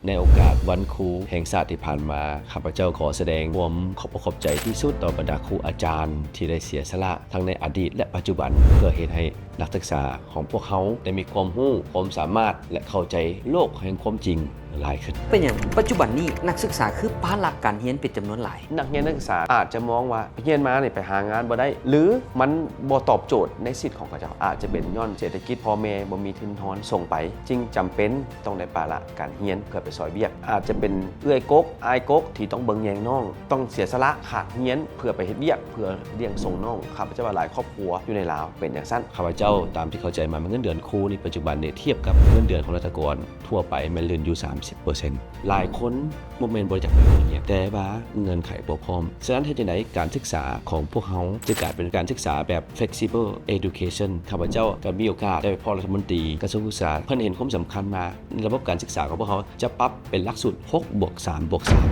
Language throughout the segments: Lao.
ໃນໂອກາດວັນຄູແຫ່ງຊາດທີ່ຜ່ານມາ, ຂ້າພະເຈົ້າຂໍສະແດງຄວາມຂອບອົກຂອບໃຈທີ່ສຸດຕໍ່ບັນດາຄູອາຈານທີ່ໄດ້ເສຍສະຫຼະທັງໃນອະດີດ ແລະ ປັດຈຸບັນ ເພື່ອເຮັດໃຫ້ນັກສຶກສາຂອງພວກເຮົາໄດ້ມີຄວາມຮູ້, ຄວາມສາມາດ ແລະ ເຂົ້າໃຈໂລກແຫ່ງຄວາມຈິງຫຼາຍຂຶ້ນ. ເປັນຫຍັງປັດຈຸບັນນີ້ນັກສຶກສາຄືປະລະການຮຽນເປັນຈຳນວນຫຼາຍ? ນັກຮຽນນັກສຶກສາອາດຈະມອງວ່າຮຽນມານີ້ໄປຫາງານບໍ່ໄດ້ ຫຼື ມັນບໍ່ຕອບໂຈດໃນຊີວິດຂອງເຂົາເຈົ້າ. ອາດຈະເປັນຍ້ອນເສດຖະກິດ, ພໍ່ແມ່ບໍ່ມີທຶນຮອນສົ່ງໄປ, ຈຶ່ງຈຳເປັນຕ້ອງໄດ້ປະລະການຮຽນເພື່ອໄປຊ່ອຍວຽກ. ອາດຈະເປັນເອື້ອຍກົກ, ອ້າຍກົກທີ່ຕ້ອງເບິ່ງແຍງນ້ອງ, ຕ້ອງເສຍສະຫຼະຂາດຮຽນເພື່ອໄປເຮັດວຽກ, ເພື່ອລ້ຽງສົ່ງນ້ອງ. ຂ້າພະເຈົ້າວ່າຫຼາຍຄອບຄົວຢູ່ໃນລາວເປັນຈັ່ງຊັ້ນ. ຂ້າພະເຈົ້າຕາມທີ່ເຂົ້າໃຈມາ, ເງິນເດືອນຄູໃນປັດຈຸບັນນີ້ທຽບກັບເງິນເດືອນຂອງລັດຖະກອນທົ່ວໄປແມ່ນລື່ນຢູ່ສາມສິບເປີເຊັນ. ຫຼາຍຄົນບໍ່ແມ່ນບໍ່ຢາກໄປໂຮງຮຽນ, ແຕ່ວ່າເງື່ອນໄຂບໍ່ພ້ອມ. ສະນັ້ນເຮັດຈັ່ງໃດການສຶກສາຂອງພວກເຮົາຈະກາຍເປັນການສຶກສາແບບ flexible education? ຂ້າພະເຈົ້າກໍມີໂອກາດໄດ້ໄປພໍ້ລັດຖະມົນຕີກະຊວງສຶກສາ, ເພິ່ນເຫັນຄວາມສຳຄັນວ່າລະບົບການສຶກສາຂອງພວກເຮົາຈະປັບເປັນຫຼັກສູດຫົກບວກສາມບວກສາມ.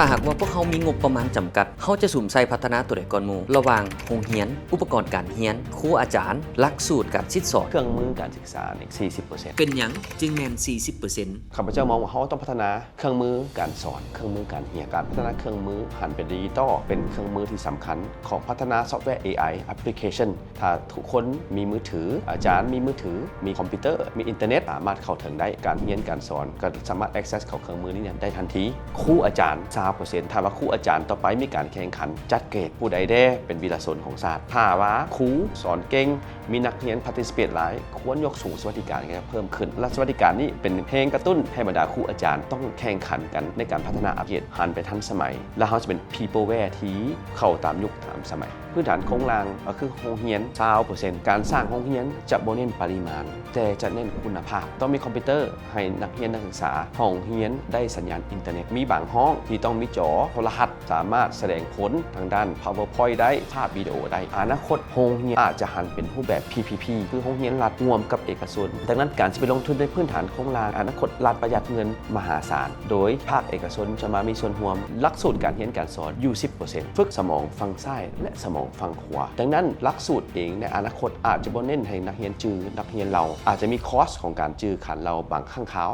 ຖ້າຫາກວ່າພວກເຮົາມີງົບປະມານຈຳກັດ, ເຮົາຈະສຸມໃສ່ພັດທະນາໂຕໃດກ່ອນໝູ່? ລະຫວ່າງໂຮງຮຽນ, ອຸປະກອນການຮຽນ, ຄູອາຈານ, ຫຼັກສູດການສິດສອນ. ເຄື່ອງມືການສຶກສານີ້ສີ່ສິບເປີເຊັນ. ເປັນຫຍັງຈຶ່ງແມ່ນສີ່ສິບເປີເຊັນ? ຂ້າພະເຈົ້າມອງວ່າເຮົາຕ້ອງພັດທະນາເຄື່ອງມືການສອນ, ເຄື່ອງມືການຮຽນ. ການພັດທະນາເຄື່ອງມືຫັນເປັນດິຈິຕອລ ເປັນເຄື່ອງມືທີ່ສຳຄັນຂອງພັດທະນາຊອບແວ ເອໄອ application. ຖ້າທຸກຄົນມີມືຖື, ອາຈານມີມືຖື, ມີຄອມພິວເຕີ, ມີອິນເຕີເນັດ, ສາມາດເຂົ້າເຖິງໄດ້. ການຮຽນການສອນກໍສາມາດ access ເຂົ້າເຄື່ອງມືນີ້ໄດ້ທັນທີ. ຄູອາຈານຊາວເປີເຊັນ. ຖ້າວ່າຄູອາຈານຕໍ່ໄປມີການແຂ່ງຂັນຈັດເກດ, ຜູ້ໃດແດ່ເປັນວີລະຊົນຂອງຊາດ? ຖ້າວ່າຄູສອນເກັ່ງ, ມີນັກຮຽນ participate ຫຼາຍ, ຄວນຍົກສູງສະຫວັດດີການໃຫ້ເພີ່ມຂຶ້ນ. ລັດສະຫວັດດີການນີ້ເປັນແຮງກະຕຸ້ນໃຫ້ບັນດາຄູອາຈານຕ້ອງແຂ່ງຂັນກັນໃນການພັດທະນາອັບເກຣດ, ຫັນໄປທັນສະໄໝ ແລະ ເຮົາຈະເປັນ peopleware ທີ່ເຂົ້າຕາມຍຸກຕາມສະໄໝ. ພື້ນຖານໂຄງລ່າງກໍຄືໂຮງຮຽນຊາວເປີເຊັນ. ການສ້າງໂຮງຮຽນຈະບໍ່ເນັ້ນປະລິມານ, ແຕ່ຈະເນັ້ນຄຸນນະພາບ. ຕ້ອງມີຄອມພິວເຕີໃຫ້ນັກຮຽນນັກສຶກສາ, ຫ້ອງຮຽນໄດ້ສັນຍານອິນເຕີເນັດ, ມີບາງຫ້ອງທີ່ຕ້ອງມີຈໍໂທລະທັດ ສາມາດສະແດງຜົນທາງດ້ານ PowerPoint ໄດ້, ພາບວິດີໂອໄດ້. ອະນາຄົດໂຮງຮຽນອາດຈະຫັນເປັນຮູບແບບ ພີພີພີ ຄືໂຮງຮຽນລັດຮ່ວມກັບເອກະຊົນ. ດັ່ງນັ້ນ, ການຊິໄປລົງທຶນໃນພື້ນຖານໂຄງລ່າງອະນາຄົດລັດປະຢັດເງິນມະຫາສານ, ໂດຍພາກເອກະຊົນຈະມາມີສ່ວນຮ່ວມ. ຫຼັກສູດການຮຽນການສອນຢູ່ສິບເປີເຊັນ, ຝຶກສະໝອງຝັ່ງຊ້າຍ ແລະ ສະໝອງຝັ່ງຂວາ. ດັ່ງນັ້ນ, ຫຼັກສູດເອງໃນອະນາຄົດອາດຈະບໍ່ເນັ້ນໃຫ້ນັກຮຽນຈື່, ນັກຮຽນເລົ່າ, ອາດຈະມີຄອສຂອງການຈື່, ການເລົ່າບາງຄັ້ງຄາວ.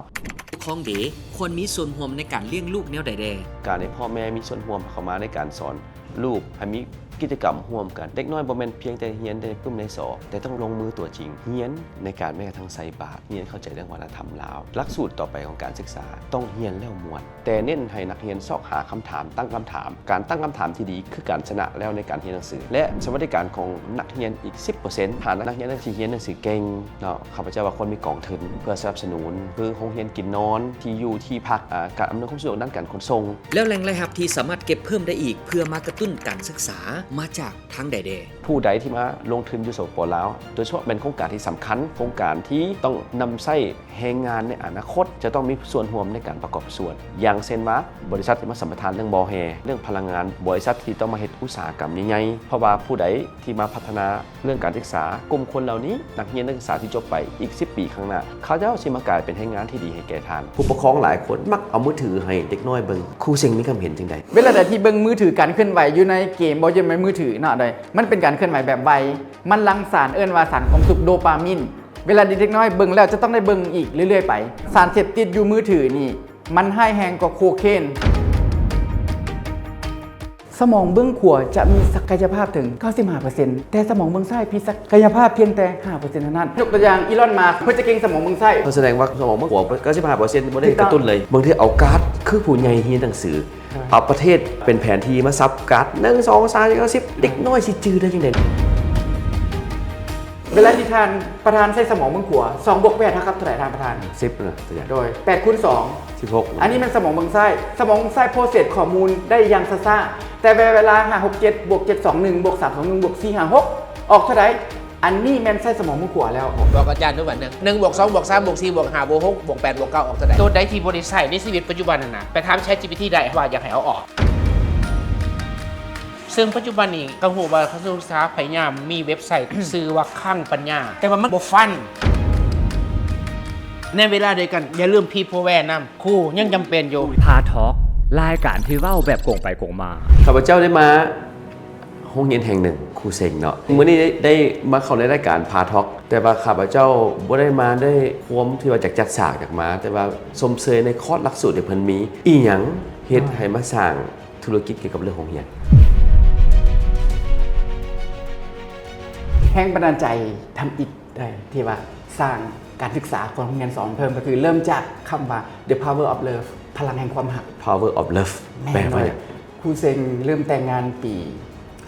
ຜູ້ປົກຄອງເດ ຄວນມີສ່ວນຮ່ວມໃນການລ້ຽງລູກແນວໃດແດ່? ການໃຫ້ພໍ່ແມ່ມີສ່ວນຮ່ວມເຂົ້າມາໃນການສອນລູກ, ໃຫ້ມີກິດຈະກຳຮ່ວມກັນ. ເດັກນ້ອຍບໍ່ແມ່ນພຽງແຕ່ຮຽນໃນປຶ້ມໃນສອກ, ແຕ່ຕ້ອງລົງມືຕົວຈິງ, ຮຽນໃນການແມ້ກະທັ່ງໃສ່ບາດ, ຮຽນເຂົ້າໃຈເລື່ອງວັດທະນະທຳລາວ. ຫຼັກສູດຕໍ່ໄປຂອງການສຶກສາຕ້ອງຮຽນແລ້ວມ່ວນ, ແຕ່ເນັ້ນໃຫ້ນັກຮຽນຊອກຫາຄຳຖາມ, ຕັ້ງຄຳຖາມ. ການຕັ້ງຄຳຖາມທີ່ດີຄືການຊະນະແລ້ວໃນການຮຽນໜັງສື ແລະ ສະຫວັດດີການຂອງນັກຮຽນອີກສິບເປີເຊັນ. ຖ້ານັກຮຽນທີ່ຮຽນໜັງສືເກັ່ງ, ເນາະ, ຂ້າພະເຈົ້າວ່າຄວນມີກອງທຶນເພື່ອສະໜັບສະໜູນ, ຄືໂຮງຮຽນກິນນອນ, ທີ່ຢູ່ທີ່ພັກ, ອາ, ການອຳນວຍຄວາມສະດວກດ້ານການຂົນສົ່ງ. ແລ້ວແຫຼ່ງລາຍຮັບທີ່ສາມາດເກັບເພີ່ມໄດ້ອີກເພື່ອມາກະຕຸ້ນການສຶກສາມາຈາກທາງໃດແດ່? ຜູ້ໃດທີ່ມາລົງທຶນຢູ່ ສປປ ລາວ, ໂດຍສະເພາະແມ່ນໂຄງການທີ່ສຳຄັນ, ໂຄງການທີ່ຕ້ອງນຳໃຊ້ແຮງງານໃນອະນາຄົດ, ຈະຕ້ອງມີສ່ວນຮ່ວມໃນການປະກອບສ່ວນ. ຢ່າງເຊັ່ນວ່າ ບໍລິສັດທີ່ມາສຳປະທານເລື່ອງບໍ່ແຮ່, ເລື່ອງພະລັງງານ, ບໍລິສັດທີ່ຕ້ອງມາເຮັດອຸດສາຫະກຳໃຫຍ່ໆ, ເພາະວ່າຜູ້ໃດ ທີ່ມາພັດທະນາເລື່ອງການສຶກສາ, ກຸ່ມຄົນເຫຼົ່ານີ້, ນັກຮຽນນັກສຶກສາທີ່ຈົບໄປ, ອີກສິບປີຂ້າງໜ້າ, ເຂົາເຈົ້າຊິມາກາຍເປັນແຮງງານທີ່ດີໃຫ້ແກ່ທ່ານ. ຜູ້ປົກຄອງຫຼາຍຄົນມັກເອົາມືຖືໃຫ້ເດັກນ້ອຍເບິ່ງ. ຄູເສັງມີຄຳເຫັນຈັ່ງໃດ? ເວລາໃດທີ່ເບິ່ງມືຖື, ການເຄື່ອນໄຫວຢູ່ໃນເກມ, ບໍ່ ຢູ່ໃນມືຖືເນາະ, ໂດຍ ມັນເປັນການເຄື່ອນໄຫວແບບໄວ, ມັນຫຼັ່ງສານເອີ້ນວ່າສານຄວາມສຸກ ໂດປາມິນ. ເວລາເດັກນ້ອຍເບິ່ງແລ້ວ ຈະຕ້ອງໄດ້ເບິ່ງອີກເລື້ອຍໆໄປ. ສານເສບຕິດຢູ່ມືຖືນີ້ ມັນຮ້າຍແຮງກວ່າໂຄເຄນ. ສະໝອງເບື້ອງຂວາຈະມີສັກກະຍະພາບເຖິງເກົ້າສິບຫ້າເປີເຊັນ, ແຕ່ສະໝອງເບື້ອງຊ້າຍມີສັກກະຍະພາບພຽງແຕ່ຫ້າເປີເຊັນເທົ່ານັ້ນ. ຍົກຕົວຢ່າງ ອີລອນ ມັສ ເພິ່ນຈະເກັ່ງສະໝອງເບື້ອງຊ້າຍ. ເພິ່ນສະແດງວ່າສະໝອງເບື້ອງຂວາເກົ້າສິບຫ້າເປີເຊັນບໍ່ໄດ້ກະຕຸ້ນເລີຍ. ບາງເທື່ອເອົາກາດຄືຜູ້ໃຫຍ່ຮຽນໜັງສື, ເອົາປະເທດເປັນແຜນທີ່ມາສັບກາດ ໜຶ່ງ ສອງ ສາມ ສີ່ ສິບ ເດັກນ້ອຍຊິຈື່ໄດ້ຈັ່ງໃດ? ເວລາທີ່ທ່ານປະທານໃຊ້ສະໝອງເບື້ອງຂວາ ສອງບວກແປດເທົ່າກັບເທົ່າໃດທ່ານປະທານ? ສິບນະ ຕົວຢ່າງ. ໂດຍ ແປດຄູນສອງ ສິບຫົກ. ອັນນີ້ແມ່ນສະໝອງເບື້ອງຊ້າຍ. ສະໝອງເບື້ອງຊ້າຍ process ຂໍ້ມູນໄດ້ຢ່າງຊ້າໆ, ແຕ່ເວລາ ຫ້າ ຫົກ ເຈັດ ບວກ ເຈັດ ສອງ ໜຶ່ງ ບວກ ສາມ ສອງ ໜຶ່ງ ບວກ ສີ່ ຫ້າ ຫົກ ອອກເທົ່າໃດ? ອັນນີ້ແມ່ນໃຊ້ສະໝອງເບື້ອງຂວາແລ້ວ. ບອກອາຈານທຸກວັນນະ ໜຶ່ງ ບວກ ສອງ ບວກ ສາມ ບວກ ສີ່ ບວກ ຫ້າ ບວກ ຫົກ ບວກ ແປດ ບວກ ເກົ້າ ອອກເທົ່າໃດ? ໂຕໃດທີ່ບໍ່ໄດ້ໃຊ້ໃນຊີວິດປັດຈຸບັນຫັ້ນນະ ໄປຖາມ ChatGPT ໄດ້ວ່າຢາກໃຫ້ເອົາອອກ. ເຊິ່ງປັດຈຸບັນນີ້ກໍຮູ້ວ່າກະຊວງສຶກສາພະຍາຍາມມີເວັບໄຊຊື່ວ່າຄັງປັນຍາ, ແຕ່ວ່າມັນບໍ່ຟັນ. ໃນເວລາດຽວກັນ ຢ່າລືມ Peopleware ນຳ, ຄູຍັງຈຳເປັນຢູ່. ພາທອກ ລາຍການທີ່ເວົ້າແບບກົງໄປກົງມາ. ຂ້າພະເຈົ້າໄດ້ມາໂຮງຮຽນແຫ່ງໜຶ່ງ, ຄູ ຄູເຊັງເນາະ ມື້ນີ້ໄດ້ ໄດ້ມາເຂົ້າໃນລາຍການພາທອກ ແຕ່ວ່າຂ້າພະເຈົ້າບໍ່ໄດ້ມາດ້ວຍຄວາມທີ່ວ່າຢາກຈັດສາກຢາກມາ ແຕ່ວ່າຊົມເຊີຍໃນຄອດຫຼັກສູດທີ່ເພິ່ນມີ. ອີ່ຫຍັງເຮັດໃຫ້ມາສ້າງທຸລະກິດກ່ຽວກັບເລື່ອງໂຮງຮຽນ? ແຮງບັນດານໃຈທຳອິດ ໄດ້ທີ່ວ່າສ້າງການສຶກສາຂອງໂຮງຮຽນສອນເພີ່ມ ກໍຄືເລີ່ມຈາກຄຳວ່າ The Power of Love ພະລັງແຫ່ງຄວາມຮັກ. Power of Love ແມ່ນ ແປວ່າຫຍັງ? ຄູເຊັງເລີ່ມແຕ່ງງານປີ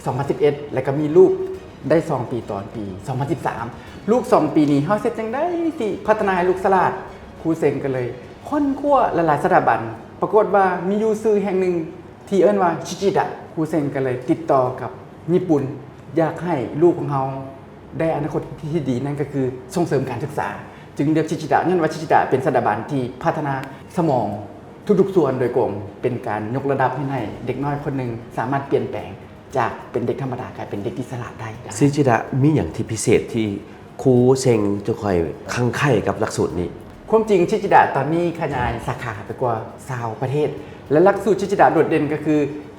ສອງພັນສິບເອັດ ແລ້ວກໍມີລູກໄດ້ສອງປີຕອນປີສອງພັນສິບສາມ. ລູກສອງປີນີ້ເຮົາເຮັດຈັ່ງໃດຊິພັດທະນາໃຫ້ລູກສະຫຼາດ? ຄູເຊັງກໍເລີຍຄົ້ນຄວ້າຫຼາຍໆສະຖາບັນ ປາກົດວ່າມີຢູ່ຊື່ແຫ່ງໜຶ່ງ ທີ່ເອີ້ນວ່າ ຊິຈິດະ. ຄູເຊັງກໍເລີຍຕິດຕໍ່ກັບຍີ່ປຸ່ນ ຢາກໃຫ້ລູກຂອງເຮົາໄດ້ອະນາຄົດທີ່ດີ ນັ້ນກໍຄືສົ່ງເສີມການສຶກສາ ຈຶ່ງເລືອກຊິຈິດະ ຍ້ອນວ່າຊິຈິດະເປັນສະຖາບັນທີ່ພັດທະນາສະໝອງທຸກໆສ່ວນໂດຍກົງ ເປັນການຍົກລະດັບເຮັດໃຫ້ເດັກນ້ອຍຄົນໜຶ່ງສາມາດປ່ຽນແປງຈາກເປັນເດັກທຳມະດາກາຍເປັນເດັກທີ່ສະຫຼາດໄດ້. ຊິຈິດະ ມີຫຍັງທີ່ພິເສດທີ່ຄູເຊັງຈຶ່ງຄ່ອຍຄັງໃຄ່ກັບຫຼັກສູດນີ້? ຄວາມຈິງ ຊິຈິດະ ຕອນນີ້ຂະຫຍາຍສາຂາໄປກວ່າຊາວປະເທດ ແລະ ຫຼັກສູດຊິຈິດະໂດດເດັ່ນກໍຄ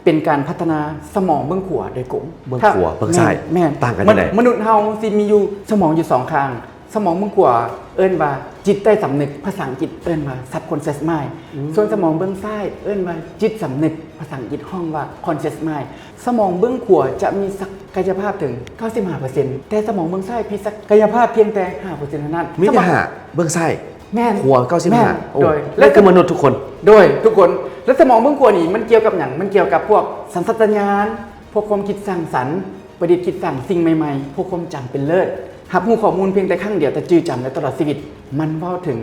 ືເປັນການພັດທະນາສະໝອງເບື້ອງຂວາໂດຍກົງ. ເບື້ອງຂວາ ເບື້ອງຊ້າຍ ແມ່ນ ຕ່າງກັນຈັ່ງໃດ? ມະນຸດເຮົາຊິມີຢູ່ສະໝອງຢູ່ສອງຂ້າງ ສະໝອງເບື້ອງຂວາເອີ້ນວ່າຈິດໃຕ້ສຳນຶກ ພາສາອັງກິດເອີ້ນວ່າ subconscious mind ສ່ວນສະໝອງເບື້ອງຊ້າຍເອີ້ນວ່າຈິດສຳນຶກ ພາສາອັງກິດຮ້ອງວ່າ conscious mind. ສະໝອງເບື້ອງຂວາຈະມີສັກກະຍະພາບເຖິງເກົ້າສິບຫ້າເປີເຊັນ ແຕ່ສະໝອງເບື້ອງຊ້າຍມີສັກກະຍະພາບພຽງແຕ່ຫ້າເປີເຊັນເທົ່ານັ້ນ. ມີແຕ່ຫ້າ ເບື້ອງຊ້າຍ ແມ່ນ ຂວາເກົ້າສິບຫ້າ. ໂອ້ ແມ່ນ ໂດຍ ແລະ ຄືມະນຸດທຸກຄົນ. ໂດຍ ທຸກຄົນ ແລະ ສະໝອງເບື້ອງຂວານີ້ມັນກ່ຽວກັບຫຍັງ? ມັນກ່ຽວກັບພວກສັນຊາດຕະຍານ ພວກຄວາມຄິດສ້າງສັນ ປະດິດຄິດສ້າງສິ່ງໃໝ່ໆ ພວກຄວາມຈຳເປັນເລີດ ຮັບຮູ້ຂໍ້ມູນພຽງແຕ່ຄັ້ງດຽວ ແຕ່ຈື່ຈຳ ແລະ ຕະຫຼອດຊີວິດ. ມັນເວົ້າເຖິງ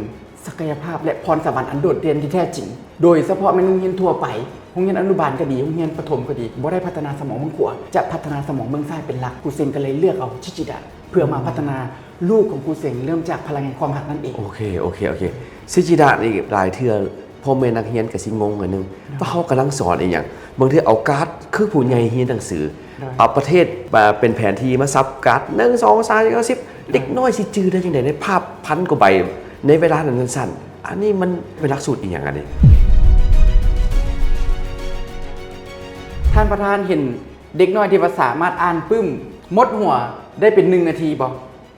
ສັກກະຍະພາບ ແລະ ພອນສະຫວັນອັນໂດດເດັ່ນທີ່ແທ້ຈິງ ໂດຍສະເພາະແມ່ນໂຮງຮຽນທົ່ວໄປ ໂຮງຮຽນອະນຸບານກໍດີ ໂຮງຮຽນປະຖົມກໍດີ ບໍ່ໄດ້ພັດທະນາສະໝອງເບື້ອງຂວາ ຈະພັດທະນາສະໝອງເບື້ອງຊ້າຍເປັນຫຼັກ. ຄູເຊັງກໍເລີຍເລືອກເອົາຊິຈິດະ ເພື່ອມາພັດທະນາລູກຂອງຄູເຊັງ ເລີ່ມຈາກພະລັງແຫ່ງຄວາມຮັກນັ້ນເອງ. ໂອເຄ ໂອເຄ ໂອເຄ ຊິຈິດະນີ້ຫຼາຍເທື່ອພໍ່ແມ່ນັກຮຽນກໍຊິງົງໜ້ອຍໜຶ່ງ ວ່າເຮົາກຳລັງສອນອີ່ຫຍັງ? ບາງເທື່ອເອົາກາດ ຄືຜູ້ໃຫຍ່ຮຽນໜັງສື ເອົາປະເທດມາເປັນແຜນທີ່ມາສັບກາດ ໜຶ່ງ ສອງ ສາມ ສີ່ ຫ້າ ສິບ ເດັກນ້ອຍຊິຈື່ໄດ້ຈັ່ງໃດ ໃນພາບພັນກວ່າໃບ ໃນເວລານັ້ນສັ້ນໆ? ອັນນີ້ມັນເປັນຫຼັກສູດອີ່ຫຍັງອັນນີ້? ທ່ານປະທານເຫັນເດັກນ້ອຍທີ່ວ່າສາມາດອ່ານປຶ້ມໝົດຫົວໄດ້ເປັນໜຶ່ງນາທີບໍ່?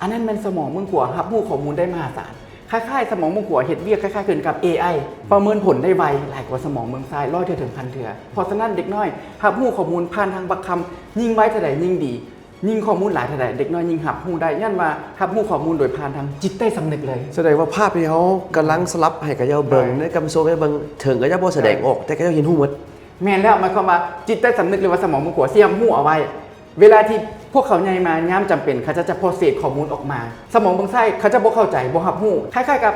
ອັນນັ້ນແມ່ນສະໝອງເບື້ອງຂວາຮັບຮູ້ຂໍ້ມູນໄດ້ມະຫາສານ. ຄ້າຍໆສະໝອງເບື້ອງຂວາເຮັດວຽກຄ້າຍໆຄືກັບເອໄອ ປະເມີນຜົນໄດ້ໄວຫຼາຍກວ່າສະໝອງເບື້ອງຊ້າຍຮ້ອຍເທື່ອເຖິງພັນເທື່ອ. ເພາະສະນັ້ນເດັກນ້ອຍຮັບຮູ້ຂໍ້ມູນຜ່ານທາງປາກຄຳ ຍິ່ງໄວເທົ່າໃດຍິ່ງດີ. ຍິ່ງຂໍ້ມູນຫຼາຍເທົ່າໃດ ເດັກນ້ອຍຍິ່ງຮັບຮູ້ໄດ້ ຍ້ອນວ່າຮັບຮູ້ຂໍ້ມູນໂດຍຜ່ານທາງຈິດໃຕ້ສຳນຶກເລີຍ. ສະແດງວ່າພາບທີ່ເຮົາກຳລັງສະຫຼັບໃຫ້ເຂົາເຈົ້າເບິ່ງ ໃນກຳໂຊໄປເບິ່ງເຖິງເຂົາເຈົ້າບໍ່ສະແດງອອກ ແຕ່ເຂົາເຈົ້າຮຽນຮູ້ໝົດ. ແມ່ນແລ້ວ ໝາຍຄວາມວ່າຈິດໃຕ້ສຳນຶກ ຫຼືວ່າສະໝອງເບື້ອງຂວາຊິຮັບຮູ້ເອົາໄວ້. ເວລາທີ່ພວກເຂົາໃຫຍ່ມາ ຍາມຈຳເປັນ ເຂົາເຈົ້າຈະ process ຂໍ້ມູນອອກມາ. ສະໝອງເບື້ອງຊ້າຍ ເຂົາເຈົ້າບໍ່ເຂົ້າໃຈ ບໍ່ຮັບຮູ້. ຄ້າຍໆກັບ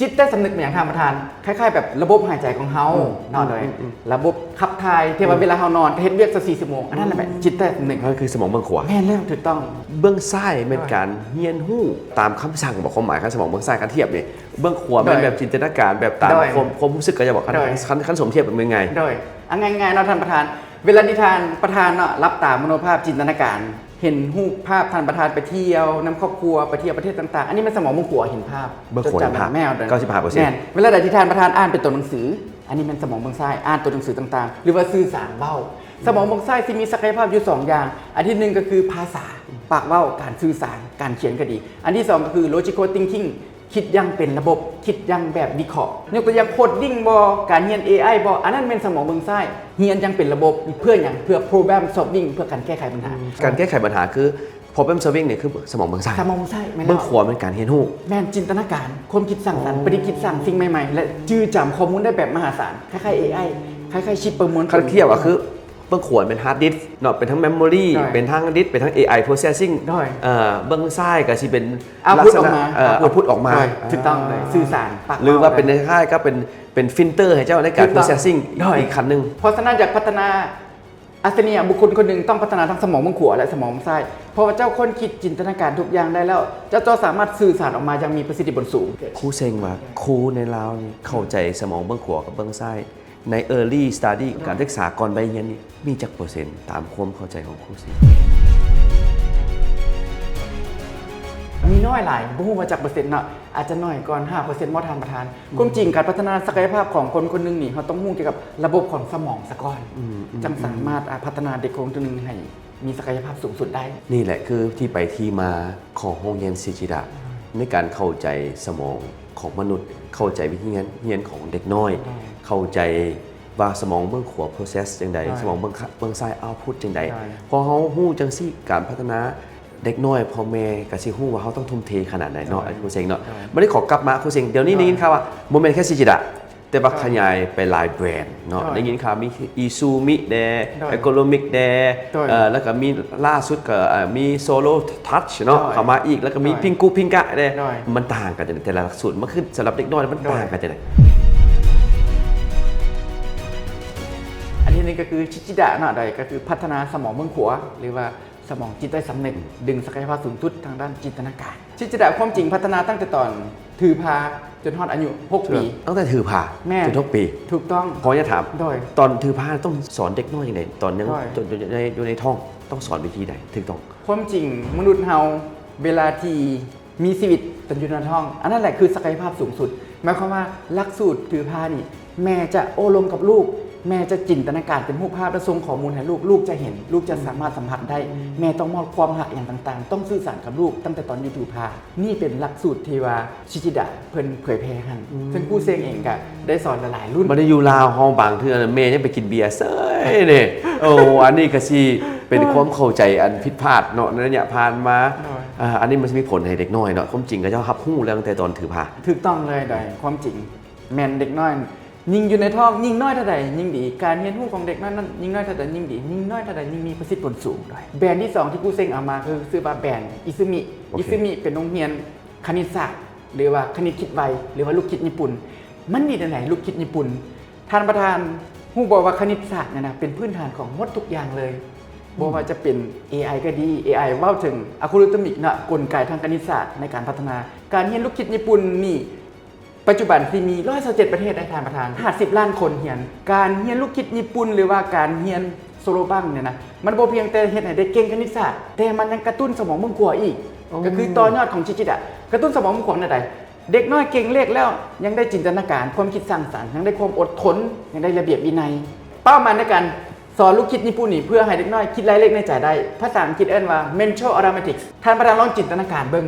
ຈິດໃຕ້ສຳນຶກແມ່ນຫຍັງທ່ານປະທານ? ຄ້າຍໆແບບລະບົບຫາຍໃຈຂອງເຮົາເນາະ ໂດຍລະບົບຂັບຖ່າຍ ທີ່ວ່າເວລາເຮົານອນກໍເຮັດວຽກຊາວສີ່ຊົ່ວໂມງ ອັນນັ້ນແຫຼະແມ່ນຈິດໃຕ້ສຳນຶກ. ນັ້ນຄືສະໝອງເບື້ອງຂວາ. ແມ່ນແລ້ວ ຖືກຕ້ອງ. ເບື້ອງຊ້າຍແມ່ນການຮຽນຮູ້ຕາມຄຳສັ່ງບໍ? ຄວາມໝາຍຄັນສະໝອງເບື້ອງຊ້າຍ ຄັນທຽບນີ້ ເບື້ອງຂວາແມ່ນແບບຈິນຕະນາການ ແບບຕາມຄວາມ ຄວາມຮູ້ສຶກ ກໍຈະບອກ ຄັນ ຄັນ ຄັນສົມທຽບແບບງ່າຍໆ. ໂດຍ ເອົາງ່າຍໆເນາະທ່ານປະທານ ເວລາທີ່ທ່ານປະທານເນາະ ຫຼັບຕາມະໂນພາບຈິນຕະນາການ ເຫັນຮູບພາບທ່ານປະທານໄປທ່ຽວນຳຄອບຄົວ ໄປທ່ຽວປະເທດຕ່າງໆ ອັນນີ້ແມ່ນສະໝອງເບື້ອງຂວາເຫັນພາບ ເບື້ອງຂວາເຫັນພາບ ແມ່ນ ເກົ້າສິບຫ້າເປີເຊັນ. ແມ່ນ ເວລາໃດທີ່ທ່ານປະທານອ່ານເປັນຕົວໜັງສື ອັນນີ້ແມ່ນສະໝອງເບື້ອງຊ້າຍອ່ານຕົວໜັງສືຕ່າງໆ ຫຼືວ່າສື່ສານເວົ້າ. ສະໝອງເບື້ອງຊ້າຍຊິມີສັກກະຍະພາບຢູ່ສອງຢ່າງ ອັນທີໜຶ່ງກໍຄືພາສາ ປາກເວົ້າ ການສື່ສານ ການຂຽນກໍດີ. ອັນທີສອງກໍຄື logical thinking ຄິດຢ່າງເປັນລະບົບ ຄິດຢ່າງແບບວິເຄາະ ຍົກຕົວຢ່າງ coding ບໍ ການຮຽນ ເອໄອ ບໍ ອັນນັ້ນແມ່ນສະໝອງເບື້ອງຊ້າຍ ຮຽນຢ່າງເປັນລະບົບ. ເພື່ອຫຍັງ? ເພື່ອ problem solving ເພື່ອການແກ້ໄຂບັນຫາ. ການແກ້ໄຂບັນຫາຄື problem solving ນີ້ຄືສະໝອງເບື້ອງຊ້າຍ ສະໝອງເບື້ອງຊ້າຍ. ແມ່ນແລ້ວ ເບື້ອງຂວາແມ່ນການຮຽນຮູ້ ແມ່ນຈິນຕະນາການ ຄວາມຄິດສ້າງສັນ ປະດິດຄິດສ້າງສິ່ງໃໝ່ໆ ແລະ ຈື່ຈຳຂໍ້ມູນໄດ້ແບບມະຫາສານ ຄ້າຍໆ ເອໄອ ຄ້າຍໆຊິບປະມວນຜົນ. ຄັນທຽບກໍຄື ເບື້ອງຂວາແມ່ນ hard disk ເນາະ ເປັນທັງ memory ເປັນທັງ disk ເປັນທັງ ເອໄອ processing ເບື້ອງຊ້າຍກໍຊິເປັນ output ອອກມາ output ອອກມາ. ຖືກຕ້ອງເລີຍ ສື່ສານ ປາກເວົ້າ ຫຼືວ່າເປັນຄ້າຍໆກັບເປັນ ເປັນ filter ໃຫ້ເຈົ້າໃນການ processing ອີກຂັ້ນໜຶ່ງ. ເພາະສະນັ້ນຢາກພັດທະນາ ອັດສະນີຍະບຸກຄົນຄົນໜຶ່ງຕ້ອງພັດທະນາທັງສະໝອງເບື້ອງຂວາ ແລະ ສະໝອງເບື້ອງຊ້າຍ ເພາະວ່າເຈົ້າຄົ້ນຄິດຈິນຕະນາການທຸກຢ່າງໄດ້ແລ້ວ ເຈົ້າ ເຈົ້າສາມາດສື່ສານອອກມາຢ່າງມີປະສິດທິຜົນສູງ. ຄູເຊັງວ່າ ຄູໃນລາວນີ້ເຂົ້າໃຈສະໝອງເບື້ອງຂວາກັບເບື້ອງຊ້າຍ ໃນ early study ການສຶກສາກ່ອນໄປຮຽນນີ້ ມີຈັກເປີເຊັນ ຕາມຄວາມເຂົ້າໃຈຂອງຄູເຊັງ? ມີນ້ອຍຫຼາຍ ບໍ່ຮູ້ວ່າຈັກເປີເຊັນເນາະ ອາດຈະໜ້ອຍກ່ອນຫ້າເປີເຊັນບໍ່ທ່ານປະທານ? ຄວາມຈິງການພັດທະນາສັກກະຍະພາບຂອງຄົນຄົນໜຶ່ງນີ້ ເຮົາຕ້ອງຮູ້ກ່ຽວກັບລະບົບຂອງສະໝອງສາກ່ອນ ຈັ່ງສາມາດ ອາ ພັດທະນາເດັກຄົນຄົນໜຶ່ງໃຫ້ ມີສັກກະຍະພາບສູງສຸດໄດ້. ນີ້ແຫຼະຄືທີ່ໄປທີ່ມາຂອງໂຮງຮຽນຊິຈິດະ ໃນການເຂົ້າໃຈສະໝອງຂອງມະນຸດ, ເຂົ້າໃຈວິທີຮຽນ ຮຽນຂອງເດັກນ້ອຍ, ເຂົ້າໃຈວ່າສະໝອງເບື້ອງຂວາ process ຈັ່ງໃດ, ສະໝອງເບື້ອງຂ- ເບື້ອງຊ້າຍ output ຈັ່ງໃດ. ພໍເຮົາຮູ້ຈັ່ງຊີ້ ການພັດທະນາເດັກນ້ອຍ ພໍ່ແມ່ກໍຊິຮູ້ວ່າເຮົາຕ້ອງທຸ່ມເທຂະໜາດໃດເນາະ ຄູເຊັງເນາະ. ບັດນີ້ຂໍກັບມາຄູເຊັງ, ດຽວນີ້ໄດ້ຍິນຂ່າວວ່າບໍ່ແມ່ນແຄ່ຊິຈິດະ ແຕ່ວ່າຂະຫຍາຍໄປຫຼາຍແບຣນເນາະ. ໄດ້ຍິນຂ່າວມີ Izumi ແດ່, Ergonomics ແດ່, ເອີ ແລ້ວກໍມີລ່າສຸດກໍ ເອີ ມີ Solo Touch ເນາະ ເຂົ້າມາອີກ, ແລ້ວກໍມີ Pinggu Pinga ແດ່. ມັນຕ່າງກັນຈັ່ງໃດ ແຕ່ລະຫຼັກສູດ? ມັນຄືສຳລັບເດັກນ້ອຍມັນຕ່າງກັນຈັ່ງໃດ? ອັນທີໜຶ່ງກໍຄືຊິຈິດະເນາະ, ໂດຍກໍຄືພັດທະນາສະໝອງເບື້ອງຂວາ ຫຼືວ່າສະໝອງຈິດໃຕ້ສຳນຶກ, ດຶງສັກກະຍະພາບສູງສຸດທາງດ້ານຈິນຕະນາການ. ຊິຈິດະ ຄວາມຈິງພັດທະນາຕັ້ງແຕ່ຕອນຖືພາຈົນຮອດອາຍຸຫົກປີ. ຕັ້ງແຕ່ຖືພາ ແມ່ນ ຈົນຫົກປີ. ຖືກຕ້ອງ. ຂໍອະນຸຍາດຖາມ ໂດຍ ຕອນຖືພາຕ້ອງສອນເດັກນ້ອຍຈັ່ງໃດ? ຕອນຍັງ ໂດຍ ຢູ່ໃນ ຢູ່ໃນທ້ອງ ຕ້ອງສອນວິທີໃດຖືກຕ້ອງ? ຄວາມຈິງມະນຸດເຮົາເວລາທີ່ມີຊີວິດຕອນຢູ່ໃນທ້ອງ ອັນນັ້ນແຫຼະຄືສັກກະຍະພາບສູງສຸດ. ໝາຍຄວາມວ່າຫຼັກສູດຖືພານີ້ ແມ່ຈະໂອ້ລົມກັບລູກ, ແມ່ຈະຈິນຕະນາການເປັນຮູບພາບ ແລະ ສົ່ງຂໍ້ມູນໃຫ້ລູກ, ລູກຈະເຫັນ, ລູກຈະສາມາດສຳຜັດໄດ້. ແມ່ຕ້ອງມອບຄວາມຮັກຫຍັງຕ່າງໆ, ຕ້ອງສື່ສານກັບລູກຕັ້ງແຕ່ຕອນຢູ່ຖືພາ. ນີ້ເປັນຫຼັກສູດທີ່ວ່າຊິຈິດະເພິ່ນເຜີຍແຜ່ຫັ້ນ, ເຊິ່ງຄູເຊັງເອງກະໄດ້ສອນຫຼາຍໆລຸ້ນ. ບັດນີ້ຢູ່ລາວເຮົາບາງເທື່ອແມ່ຍັງໄປກິນເບຍເສີຍເດ້. ໂອ້ ອັນນີ້ກະຊິເປັນຄວາມເຂົ້າໃຈອັນຜິດພາດເນາະ ໃນໄລຍະຜ່ານມາ. ໂດຍ ອາ ອັນນີ້ມັນຊິມີຜົນໃຫ້ເດັກນ້ອຍເນາະ. ຄວາມຈິງເຂົາເຈົ້າຮັບຮູ້ແລ້ວຕັ້ງແຕ່ຕອນຖືພາ. ຖືກຕ້ອງເລີຍ. ໂດຍຄວາມຈິງແມ່ນເດັກນ້ອຍ ຍິ່ງຢູ່ໃນທ້ອງ ຍິ່ງນ້ອຍເທົ່າໃດຍິ່ງດີ. ການຮຽນຮູ້ຂອງເດັກນ້ອຍນັ້ນ ຍິ່ງນ້ອຍເທົ່າໃດຍິ່ງດີ, ຍິ່ງນ້ອຍເທົ່າໃດຍິ່ງມີປະສິດຜົນສູງ. ໂດຍແບຣນທີສອງທີ່ຄູເຊັງເອົາມາ ຄືຊື່ວ່າແບຣນ Izumi. Izumi ເປັນໂຮງຮຽນຄະນິດສາດ ຫຼືວ່າຄະນິດຄິດໄວ ຫຼືວ່າລູກຄິດຍີ່ປຸ່ນ. ມັນດີແນວໃດ ລູກຄິດຍີ່ປຸ່ນ? ທ່ານປະທານຮູ້ບໍ່ວ່າຄະນິດສາດນີ້ນະ ເປັນພື້ນຖານຂອງໝົດທຸກຢ່າງເລີຍ. ບໍ່ວ່າຈະເປັນ ເອໄອ ກໍດີ, ເອໄອ ເວົ້າເຖິງ algorithmic ນະ, ກົນໄກທາງຄະນິດສາດໃນການພັດທະນາ. ການຮຽນລູກຄິດຍີ່ປຸ່ນນີ້ ປັດຈຸບັນທີ່ມີຮ້ອຍຊາວເຈັດປະເທດໃນທ່ານປະທານ, ຫ້າສິບລ້ານຄົນຮຽນ. ການຮຽນລູກຄິດຍີ່ປຸ່ນ ຫຼືວ່າການຮຽນ Soroban ນີ້ນະ ມັນບໍ່ພຽງແຕ່ເຮັດໃຫ້ໄດ້ເກັ່ງຄະນິດສາດ, ແຕ່ມັນຍັງກະຕຸ້ນສະໝອງເບື້ອງຂວາອີກ. ກໍຄືຕໍ່ຍອດຂອງຊິຈິດະ ກະຕຸ້ນສະໝອງເບື້ອງຂວາແນວໃດ? ເດັກນ້ອຍເກັ່ງເລກແລ້ວ ຍັງໄດ້ຈິນຕະນາການ, ຄວາມຄິດສ້າງສັນ, ຍັງໄດ້ຄວາມອົດທົນ, ຍັງໄດ້ລະບຽບວິໄນ. ເປົ້າໝາຍໃນການ ສອນລູກຄິດຍີ່ປຸ່ນນີ້ ເພື່ອໃຫ້ເດັກນ້ອຍຄິດລາຍເລັກໃນໃຈໄດ້. ພາສາອັງກິດເອີ້ນວ່າ mental arithmetic. ທ່ານປະທານລອງຈິນຕະນາການເບິ່ງ,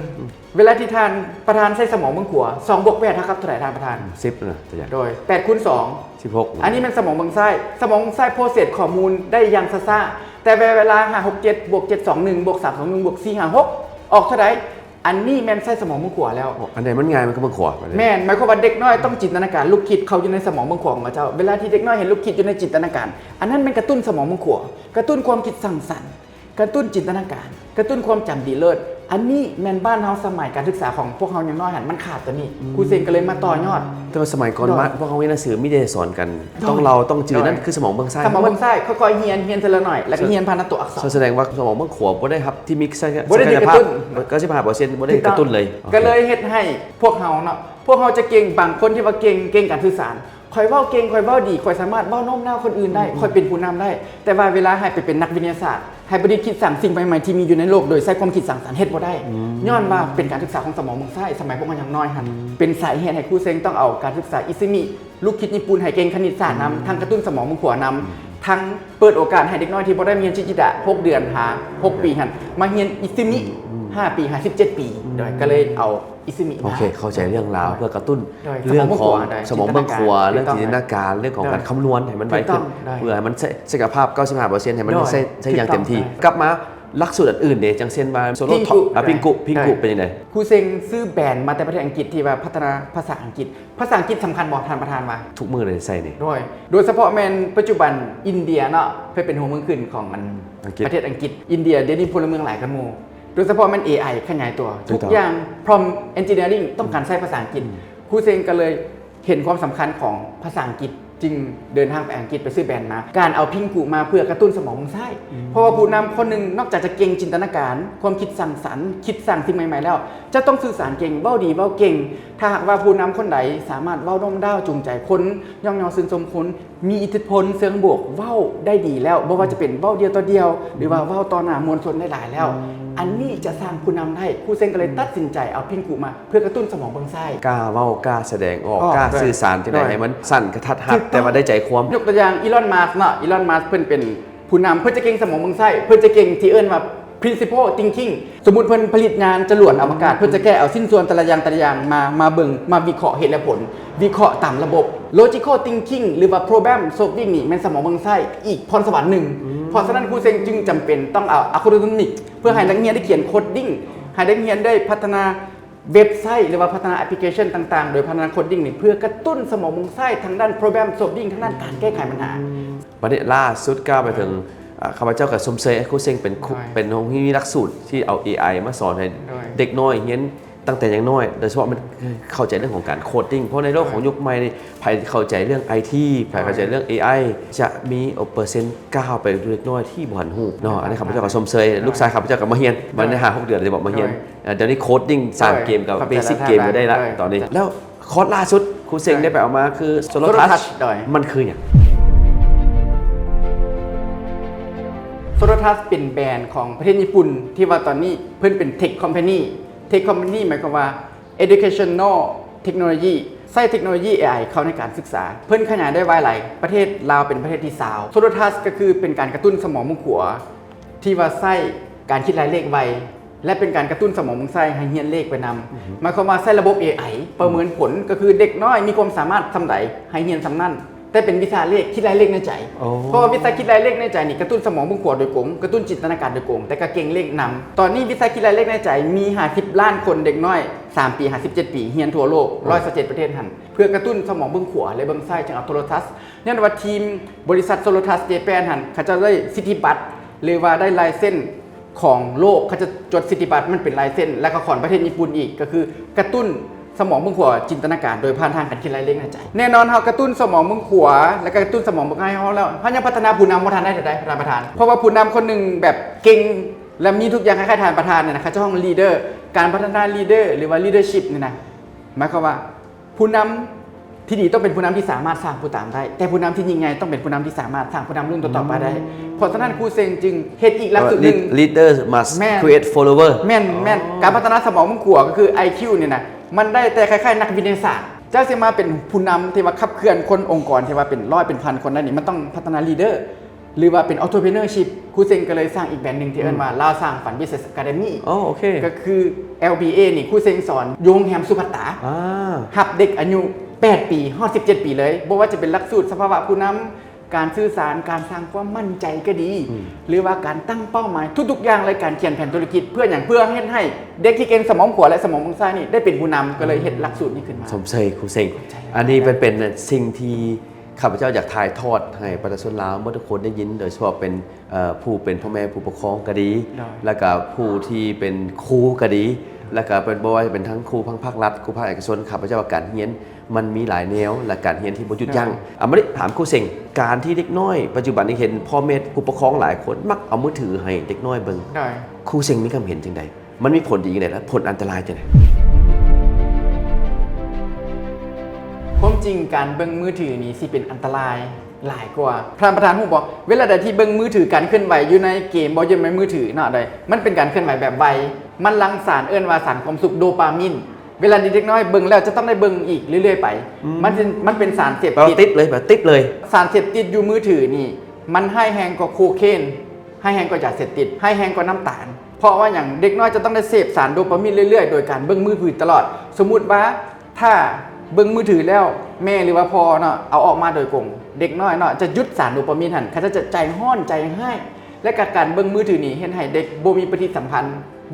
ເວລາທີ່ທ່ານປະທານໃຊ້ສະໝອງເບື້ອງຂວາ ສອງບວກແປດເທົ່າກັບເທົ່າໃດທ່ານປະທານ? ສິບນະ ຕົວຢ່າງ. ໂດຍ ແປດຄູນສອງ ສິບຫົກ. ອັນນີ້ແມ່ນສະໝອງເບື້ອງຊ້າຍ. ສະໝອງເບື້ອງຊ້າຍ process ຂໍ້ມູນໄດ້ຢ່າງຊ້າໆ, ແຕ່ເວລາ ຫ້າ ຫົກ ເຈັດ ບວກ ເຈັດ ສອງ ໜຶ່ງ ບວກ ສາມ ສອງ ໜຶ່ງ ບວກ ສີ່ ຫ້າ ຫົກ ອອກເທົ່າໃດ? ອັນນີ້ແມ່ນໃຊ້ສະໝອງເບື້ອງຂວາແລ້ວ. ອັນໃດມັນງ່າຍມັນກໍເບື້ອງຂວາ. ແມ່ນ, ໝາຍຄວາມວ່າເດັກນ້ອຍຕ້ອງຈິນຕະນາການລູກຄິດເຂົ້າຢູ່ໃນສະໝອງເບື້ອງຂວາຂອງເຂົາເຈົ້າ. ເວລາທີ່ເດັກນ້ອຍເຫັນລູກຄິດຢູ່ໃນຈິນຕະນາການ, ອັນນັ້ນແມ່ນກະຕຸ້ນສະໝອງເບື້ອງຂວາ, ກະຕຸ້ນຄວາມຄິດສ້າງສັນ, ກະຕຸ້ນຈິນຕະນາການ, ກະຕຸ້ນຄວາມຈຳດີເລີດ. ອັນນີ້ແມ່ນບ້ານເຮົາສະໄໝການສຶກສາຂອງພວກເຮົາຍັງນ້ອຍຫັ້ນ ມັນຂາດຕົວນີ້. ອືມ ຄູເຊັງກໍເລີຍມາຕໍ່ຍອດ. ແຕ່ວ່າສະໄໝກ່ອນ ໂດຍ ມາ ພວກເຮົາຮຽນໜັງສືມີແຕ່ສອນກັນ ໂດຍ ຕ້ອງເລົ່າ ຕ້ອງຈື່ ໂດຍ ນັ້ນຄືສະໝອງເບື້ອງຊ້າຍ. ສະໝອງເບື້ອງຊ້າຍ ຄ່ອຍໆຮຽນ ຮຽນເທື່ອລະໜ້ອຍ ແລ້ວກໍຮຽນຜ່ານຕົວອັກສອນ. ສະແດງວ່າສະໝອງເບື້ອງຂວາບໍ່ໄດ້ຮັບທີ່ມີສັກ ສັກກະຍະພາບ ເກົ້າສິບຫ້າເປີເຊັນ ບໍ່ໄດ້ກະຕຸ້ນເລີຍ. ກໍເລີຍເຮັດໃຫ້ພວກເຮົາເນາະ ພວກເຮົາຈະເກັ່ງ, ບາງຄົນທີ່ວ່າເກັ່ງ ເກັ່ງການສື່ສານ. ຂ້ອຍເວົ້າເກັ່ງ, ຂ້ອຍເວົ້າດີ, ຂ້ອຍສາມາດເວົ້າໂນ້ມນ້າວຄົນອື່ນໄດ້, ອືມ ຂ້ອຍເປັນຜູ້ນຳໄດ້. ແຕ່ວ່າເວລາໃຫ້ໄປເປັນນັກວິທະຍາສາດ, ໃຫ້ປະດິດຄິດສ້າງສິ່ງໃໝ່ໆທີ່ມີຢູ່ໃນໂລກ ໂດຍໃຊ້ຄວາມຄິດສ້າງສັນ ເຮັດບໍ່ໄດ້. ອືມ ຍ້ອນວ່າເປັນການສຶກສາຂອງສະໝອງເບື້ອງຊ້າຍ ສະໄໝພວກເຮົາຍັງນ້ອຍຫັ້ນ ອືມ ເປັນສາເຫດໃຫ້ຄູເຊັງຕ້ອງເອົາການສຶກສາ Izumi ລູກຄິດຍີ່ປຸ່ນໃຫ້ເກັ່ງຄະນິດສາດນຳ, ອືມ ທັງກະຕຸ້ນສະໝອງເບື້ອງຂວານຳ, ອືມ ທັງເປີດໂອກາດໃຫ້ເດັກນ້ອຍທີ່ບໍ່ໄດ້ມາຮຽນຊິຈິດະ ຫົກເດືອນຫາ ຫົກປີຫັ້ນ ມາຮຽນ Izumi ອືມ ຫ້າປີຫາ ສິບເຈັດປີ. ອືມ ໂດຍ ກໍເລີຍເອົາ Izumi ໂອເຄ ເຂົ້າໃຈເລື່ອງລາວ ໂດຍ ເພື່ອກະຕຸ້ນ ໂດຍ ເລື່ອງຂອງສະໝອງເບື້ອງຂວາ ສະໝອງເບື້ອງຂວາ ເລື່ອງຈິນຕະນາການ ເລື່ອງຂອງການຄຳນວນໃຫ້ມັນໄວຂຶ້ນ ເພື່ອໃຫ້ມັນ ສ- ສັກກະຍະພາບ ເກົ້າສິບຫ້າເປີເຊັນ ໃຫ້ມັນໄດ້ໃຊ້ ໃຊ້ຢ່າງເຕັມທີ່. ກັບມາຫຼັກສູດອັນອື່ນເດ ຈັ່ງເຊັ່ນວ່າ Solo Touch ອ່າ Pinggu Pinggu ເປັນຈັ່ງໃດ? ຄູເຊັງຊື້ແບຣນມາແຕ່ປະເທດອັງກິດ ທີ່ວ່າພັດທະນາພາສາອັງກິດ. ພາສາອັງກິດສຳຄັນບໍ່ທ່ານປະທານວ່າ? ທຸກມື້ເລີຍໃຊ້ນີ້. ໂດຍ ໂດຍສະເພາະແມ່ນປັດຈຸບັນອິນເດຍເນາະ ເພິ່ນເປັນຫົວເມືອງຂຶ້ນຂອງອັນ ອັງກິດ ປະເທດອັງກິດ. ອິນເດຍດຽວນີ້ພົນລະເມືອງຫຼາຍກວ່າໝູ່. ໂດຍສະເພາະແມ່ນ ເອໄອ ຂະຫຍາຍຕົວ ທຸກຢ່າງ prompt engineering ຕ້ອງການໃຊ້ພາສາອັງກິດ. ອືມ ຄູເຊັງກໍເລີຍເຫັນຄວາມສຳຄັນຂອງພາສາອັງກິດ ຈຶ່ງເດີນທາງໄປອັງກິດໄປຊື້ແບຣນມາ. ການເອົາພິງກຸມາເພື່ອກະຕຸ້ນສະໝອງເບື້ອງຊ້າຍ ອືມ ເພາະວ່າຜູ້ນຳຄົນໜຶ່ງນອກຈາກຈະເກັ່ງຈິນຕະນາການ ຄວາມຄິດສ້າງສັນ ຄິດສ້າງສິ່ງໃໝ່ໆແລ້ວ ຈະຕ້ອງສື່ສານເກັ່ງ ເວົ້າດີເວົ້າເກັ່ງ. ຖ້າຫາກວ່າຜູ້ນຳຄົນໃດສາມາດເວົ້າໂນ້ມນ້າວຈູງໃຈຄົນ ຍ້ອງຍໍຊື່ນຊົມຄົນ ມີອິດທິພົນເຊີງບວກ ເວົ້າໄດ້ດີແລ້ວ ບໍ່ວ່າຈະເປັນເວົ້າດຽວຕໍ່ດຽວ ຫຼືວ່າເວົ້າຕໍ່ໜ້າມວນຊົນຫຼາຍໆແລ້ວ ອືມ ອັນນີ້ຈະສ້າງຜູ້ນຳໄດ້. ຄູເຊັງກໍເລີຍຕັດສິນໃຈເອົາພິງກຸມາເພື່ອກະຕຸ້ນສະໝອງເບື້ອງຊ້າຍ. ກ້າເວົ້າ ກ້າສະແດງອອກ ອໍ ກ້າ ໂດຍ ສື່ສານຈັ່ງໃດ ໂດຍ ໃຫ້ມັນສັ້ນກະທັດຮັດ ຖືກຕ້ອງ ແຕ່ວ່າໄດ້ໃຈຄວາມ. ຍົກຕົວຢ່າງ ອີລອນ ມັສ ເນາະ ອີລອນ ມັສ ເພິ່ນເປັນ ຜູ້ນຳເພິ່ນຈະເກັ່ງສະໝອງເບິ່ງໃຊ້ ເພິ່ນຈະເກັ່ງທີ່ເອີ້ນວ່າ principle thinking. ສົມມຸດເພິ່ນຜະລິດຍານຈະຫຼວດອະວະກາດ ເພິ່ນຈະແກະເອົາຊິ້ນສ່ວນແຕ່ລະຢ່າງແຕ່ລະຢ່າງມາ ມາເບິ່ງ ມາວິເຄາະເຫດແລະຜົນ ວິເຄາະຕາມລະບົບ. Logical thinking ຫຼືວ່າ problem solving ນີ້ແມ່ນສະໝອງເບິ່ງໃຊ້ອີກພອນສະຫວັນໜຶ່ງ. ເພາະສະນັ້ນ ຄູເຊັງຈຶ່ງຈຳເປັນຕ້ອງເອົາ algorithmic ເພື່ອໃຫ້ນັກຮຽນໄດ້ຂຽນ coding ໃຫ້ນັກຮຽນໄດ້ພັດທະນາ ເວັບໄຊ ຫຼືວ່າພັດທະນາແອັບພລິເຄຊັນຕ່າງໆ ໂດຍພັດທະນາໂຄດດິ້ງນີ້ ເພື່ອກະຕຸ້ນສະໝອງເບິ່ງໃຊ້ທາງດ້ານ problem solving ທາງດ້ານການແກ້ໄຂບັນຫາ. ບັດນີ້ລ່າສຸດກ້າວໄປເຖິງ ອ່າ ຂ້າພະເຈົ້າກໍຊົມເຊີຍຄູເຊັງເປັນຄູ ໂດຍ ເປັນໂຮງຮຽນມີຫຼັກສູດທີ່ເອົາເອໄອມາສອນໃຫ້ ໂດຍ ເດັກນ້ອຍຮຽນຕັ້ງແຕ່ຍັງນ້ອຍ ໂດຍສະເພາະມັນເຂົ້າໃຈເລື່ອງຂອງການໂຄດດິ້ງ ເພາະໃນໂລກ ໂດຍ ຂອງຍຸກໃໝ່ນີ້ ໃຜເຂົ້າໃຈເລື່ອງໄອທີ ໃຜເຂົ້າໃຈເລື່ອງເອໄອ ຈະມີເປີເຊັນກ້າວໄປເດັກນ້ອຍທີ່ບໍ່ທັນຮູ້ເນາະ. ອັນນີ້ຂ້າພະເຈົ້າກໍຊົມເຊີຍ ໂດຍ ລູກຊາຍຂ້າພະເຈົ້າກໍມາຮຽນ ໂດຍ ມາໄດ້ຫ້າຫົກເດືອນ ແລ້ວບອກມາຮຽນ ໂດຍ ເອີ ດຽວນີ້ໂຄດດິ້ງ ສ້າງເກມກັບ ໂດຍ ເບສິກເກມກໍໄດ້ລະ ໂດຍ ຕອນນີ້. ແລ້ວຄອສລ່າສຸດຄູເຊັງ ໂດຍ ໄດ້ໄປເອົາມາຄື Solotus Solotus ໂດຍ ມັນຄືຫຍັງ? Solotus ເປັນແບຣນຂອງປະເທດຍີ່ປຸ່ນ ທີ່ວ່າຕອນນີ້ເພິ່ນເປັນ Tech Company. Tech Company ໝາຍຄວາມວ່າ Educational Technology ໃຊ້ເທັກໂນໂລຢີເອໄອເຂົ້າໃນການສຶກສາ ເພິ່ນຂະຫຍາຍໄດ້ໄວຫຼາຍ. ປະເທດລາວເປັນປະເທດທີຊາວ. Solotus ກໍຄືເປັນການກະຕຸ້ນສະໝອງເບິ່ງຂວາ ທີ່ວ່າໃຊ້ການຄິດລາຍເລກໄວ ແລະ ເປັນການກະຕຸ້ນສະໝອງເບິ່ງໃຊ້ໃຫ້ຮຽນເລກໄປນຳ. ໝາຍຄວາມວ່າໃຊ້ລະບົບເອໄອປະເມີນຜົນ ກໍຄືເດັກນ້ອຍມີຄວາມສາມາດສ່ຳໃດ ໃຫ້ຮຽນສ່ຳນັ້ນ ແຕ່ເປັນວິຊາເລກ ຄິດລາຍເລກໃນໃຈ. ອໍ ເພາະວ່າວິຊາຄິດລາຍເລກໃນໃຈນີ້ ກະຕຸ້ນສະໝອງເບື້ອງຂວາໂດຍກົງ ກະຕຸ້ນຈິນຕະນາການໂດຍກົງ ແຕ່ກະເກັ່ງເລກນຳ. ຕອນນີ້ວິຊາຄິດລາຍເລກໃນໃຈມີຫ້າສິບລ້ານຄົນເດັກນ້ອຍ ສາມປີຫາສິບເຈັດປີ ຮຽນທົ່ວໂລກ ໂອ້ ຮ້ອຍຊາວເຈັດປະເທດຫັ້ນ ເພື່ອກະຕຸ້ນສະໝອງເບື້ອງຂວາ ແລະ ເບື້ອງຊ້າຍ ຈຶ່ງເອົາໂທລະທັສ. ຍ້ອນວ່າທີມບໍລິສັດ Solotus Japan ຫັ້ນ ເຂົາເຈົ້າໄດ້ສິດທິບັດ ຫຼືວ່າໄດ້ລາຍເຊັນ ຂອງໂລກ ເຂົາຈະຈົດສິດທິບັດມັນເປັນລາຍເຊັນ ແລະ ກໍຂອງປະເທດຍີ່ປຸ່ນອີກ ກໍຄືກະຕຸ້ນສະໝອງເບື້ອງຂວາຈິນຕະນາການ ໂດຍຜ່ານທາງການຄິດລາຍເລກໃນໃຈ. ແນ່ນອນເຮົາກະຕຸ້ນສະໝອງເບື້ອງຂວາ ແລະ ກະຕຸ້ນສະໝອງເບື້ອງໃນເຮົາແລ້ວ ເຮົາຍັງພັດທະນາຜູ້ນຳບໍ່ທັນໄດ້ເທົ່າໃດ ທ່ານປະທານ. ເພາະວ່າຜູ້ນຳຄົນໜຶ່ງແບບເກັ່ງ ແລະ ມີທຸກຢ່າງຄ້າຍໆທ່ານປະທານນີ້ນະ ເຂົາເຈົ້າຮ້ອງ leader ການພັດທະນາ leader ຫຼືວ່າ leadership ນີ້ນະ ໝາຍຄວາມວ່າ ຜູ້ນຳທີ່ດີຕ້ອງເປັນຜູ້ນຳທີ່ສາມາດສ້າງຜູ້ຕາມໄດ້ ແຕ່ຜູ້ນຳທີ່ຍິ່ງໃຫຍ່ຕ້ອງເປັນຜູ້ນຳທີ່ສາມາດສ້າງຜູ້ນຳລຸ້ນຕໍ່ໆໄປໄດ້. ເພາະສະນັ້ນ ຄູເຊັງຈຶ່ງເຮັດອີກຫຼັກສູດໜຶ່ງ Lead- leaders must ແມ່ນ create follower. ແມ່ນ ແມ່ນ ການພັດທະນາສະໝອງເບື້ອງຂວາ ກໍຄື ໄອຄິວ ນີ້ນະ ມັນໄດ້ແຕ່ຄ້າຍໆນັກວິທະຍາສາດ. ເຈົ້າຊິມາເປັນຜູ້ນຳທີ່ວ່າຂັບເຄື່ອນຄົນ ອົງກອນທີ່ວ່າເປັນຮ້ອຍເປັນພັນຄົນໄດ້ນີ້ ມັນຕ້ອງພັດທະນາ leader ຫຼືວ່າເປັນ entrepreneurship. ຄູເຊັງກໍເລີຍສ້າງອີກແບຣນໜຶ່ງທີ່ເອີ້ນວ່າ ອືມ ລາວສ້າງຝັນ Business Academy ອໍ ໂອເຄ ກໍຄື ແອລບີເອ ນີ້ ຄູເຊັງສອນຢູ່ໂຮງແຮມສຸພັດຕາ ອ່າ ຮັບເດັກອາຍຸແປດປີຮອດສິບເຈັດປີເລີຍ ບໍ່ວ່າຈະເປັນຫຼັກສູດສະພາວະຜູ້ນຳ, ການສື່ສານ, ການສ້າງຄວາມໝັ້ນໃຈກໍດີ ອືມ ຫຼືວ່າການຕັ້ງເປົ້າໝາຍ ທຸກໆຢ່າງເລີຍ ການຂຽນແຜນທຸລະກິດ ເພື່ອຫຍັງ? ເພື່ອເຮັດໃຫ້ເດັກທີ່ເກັ່ງສະໝອງຂວາ ແລະ ສະໝອງເບື້ອງຊ້າຍນີ້ໄດ້ເປັນຜູ້ນຳ ກໍເລີຍເຮັດຫຼັກສູດນີ້ຂຶ້ນມາ. ຊົມເຊີຍຄູເຊັງ ເຈົ້າ ອັນນີ້ເປັນ ເປັນສິ່ງທີ່ ຂ້າພະເຈົ້າຢາກຖ່າຍທອດໃຫ້ປະຊາຊົນລາວໝົດທຸກຄົນໄດ້ຍິນ ໂດຍສະເພາະເປັນ ເອີ ຜູ້ເປັນພໍ່ແມ່ຜູ້ປົກຄອງກໍດີ ໂດຍ ແລ້ວກະຜູ້ທີ່ເປັນຄູກໍດີ ແລ້ວກະເປັນ ບໍ່ວ່າຈະເປັນທັງຄູທາງພາກລັດ ຄູພາກເອກະຊົນ ຂ້າພະເຈົ້າວ່າການຮຽນມັນມີຫຼາຍແນວ ແລະ ການຮຽນທີ່ບໍ່ຢຸດຢັ້ງ. ໂດຍ ອາ ມານີ້ຖາມຄູເຊັງ ການທີ່ເດັກນ້ອຍປັດຈຸບັນນີ້ເຫັນພໍ່ແມ່ຜູ້ປົກຄອງຫຼາຍຄົນມັກເອົາມືຖືໃຫ້ເດັກນ້ອຍເບິ່ງ ໂດຍ ຄູເຊັງມີຄຳເຫັນຈັ່ງໃດ? ມັນມີຜົນດີຈັ່ງໃດ ແລະ ຜົນອັນຕະລາຍຈັ່ງໃດ? ຄວາມຈິງການເບິ່ງມືຖືນີ້ຊິເປັນອັນຕະລາຍຫຼາຍກວ່າ. ທ່ານປະທານຮູ້ບໍ່? ເວລາໃດທີ່ເບິ່ງມືຖື ການເຄື່ອນໄຫວຢູ່ໃນເກມບໍ່ ຢູ່ໃນມືຖືເນາະ ໂດຍ ມັນເປັນການເຄື່ອນໄຫວແບບໄວ ມັນຫຼັ່ງສານເອີ້ນວ່າສານຄວາມສຸກ ໂດປາມິນ. ເວລາທີ່ເດັກນ້ອຍເບິ່ງແລ້ວຈະຕ້ອງໄດ້ເບິ່ງອີກເລື້ອຍໆໄປ ອືມ ມັນເປັນ ມັນເປັນສານເສບຕິດ ແບບຕິດເລີຍ ແບບຕິດເລີຍ. ສານເສບຕິດຢູ່ມືຖືນີ້ ມັນຮ້າຍແຮງກວ່າໂຄເຄນ ຮ້າຍແຮງກວ່າຢາເສບຕິດ ຮ້າຍແຮງກວ່ານ້ຳຕານ. ເພາະວ່າຫຍັງ? ເດັກນ້ອຍຈະຕ້ອງໄດ້ເສບສານໂດປາມິນເລື້ອຍໆ ໂດຍການເບິ່ງມືຖືຕະຫຼອດ. ສົມມຸດວ່າຖ້າເບິ່ງມືຖືແລ້ວ ແມ່ ຫຼືວ່າພໍ່ເນາະ ເອົາອອກມາໂດຍກົງ ເດັກນ້ອຍເນາະ ຈະຢຸດສານໂດປາມິນຫັ້ນ ເຂົາເຈົ້າຈະໃຈຮ້ອນໃຈຮ້າຍ ແລະ ກະການເບິ່ງມືຖືນີ້ເຮັດໃຫ້ເດັກບໍ່ມີປະຕິສຳພັນ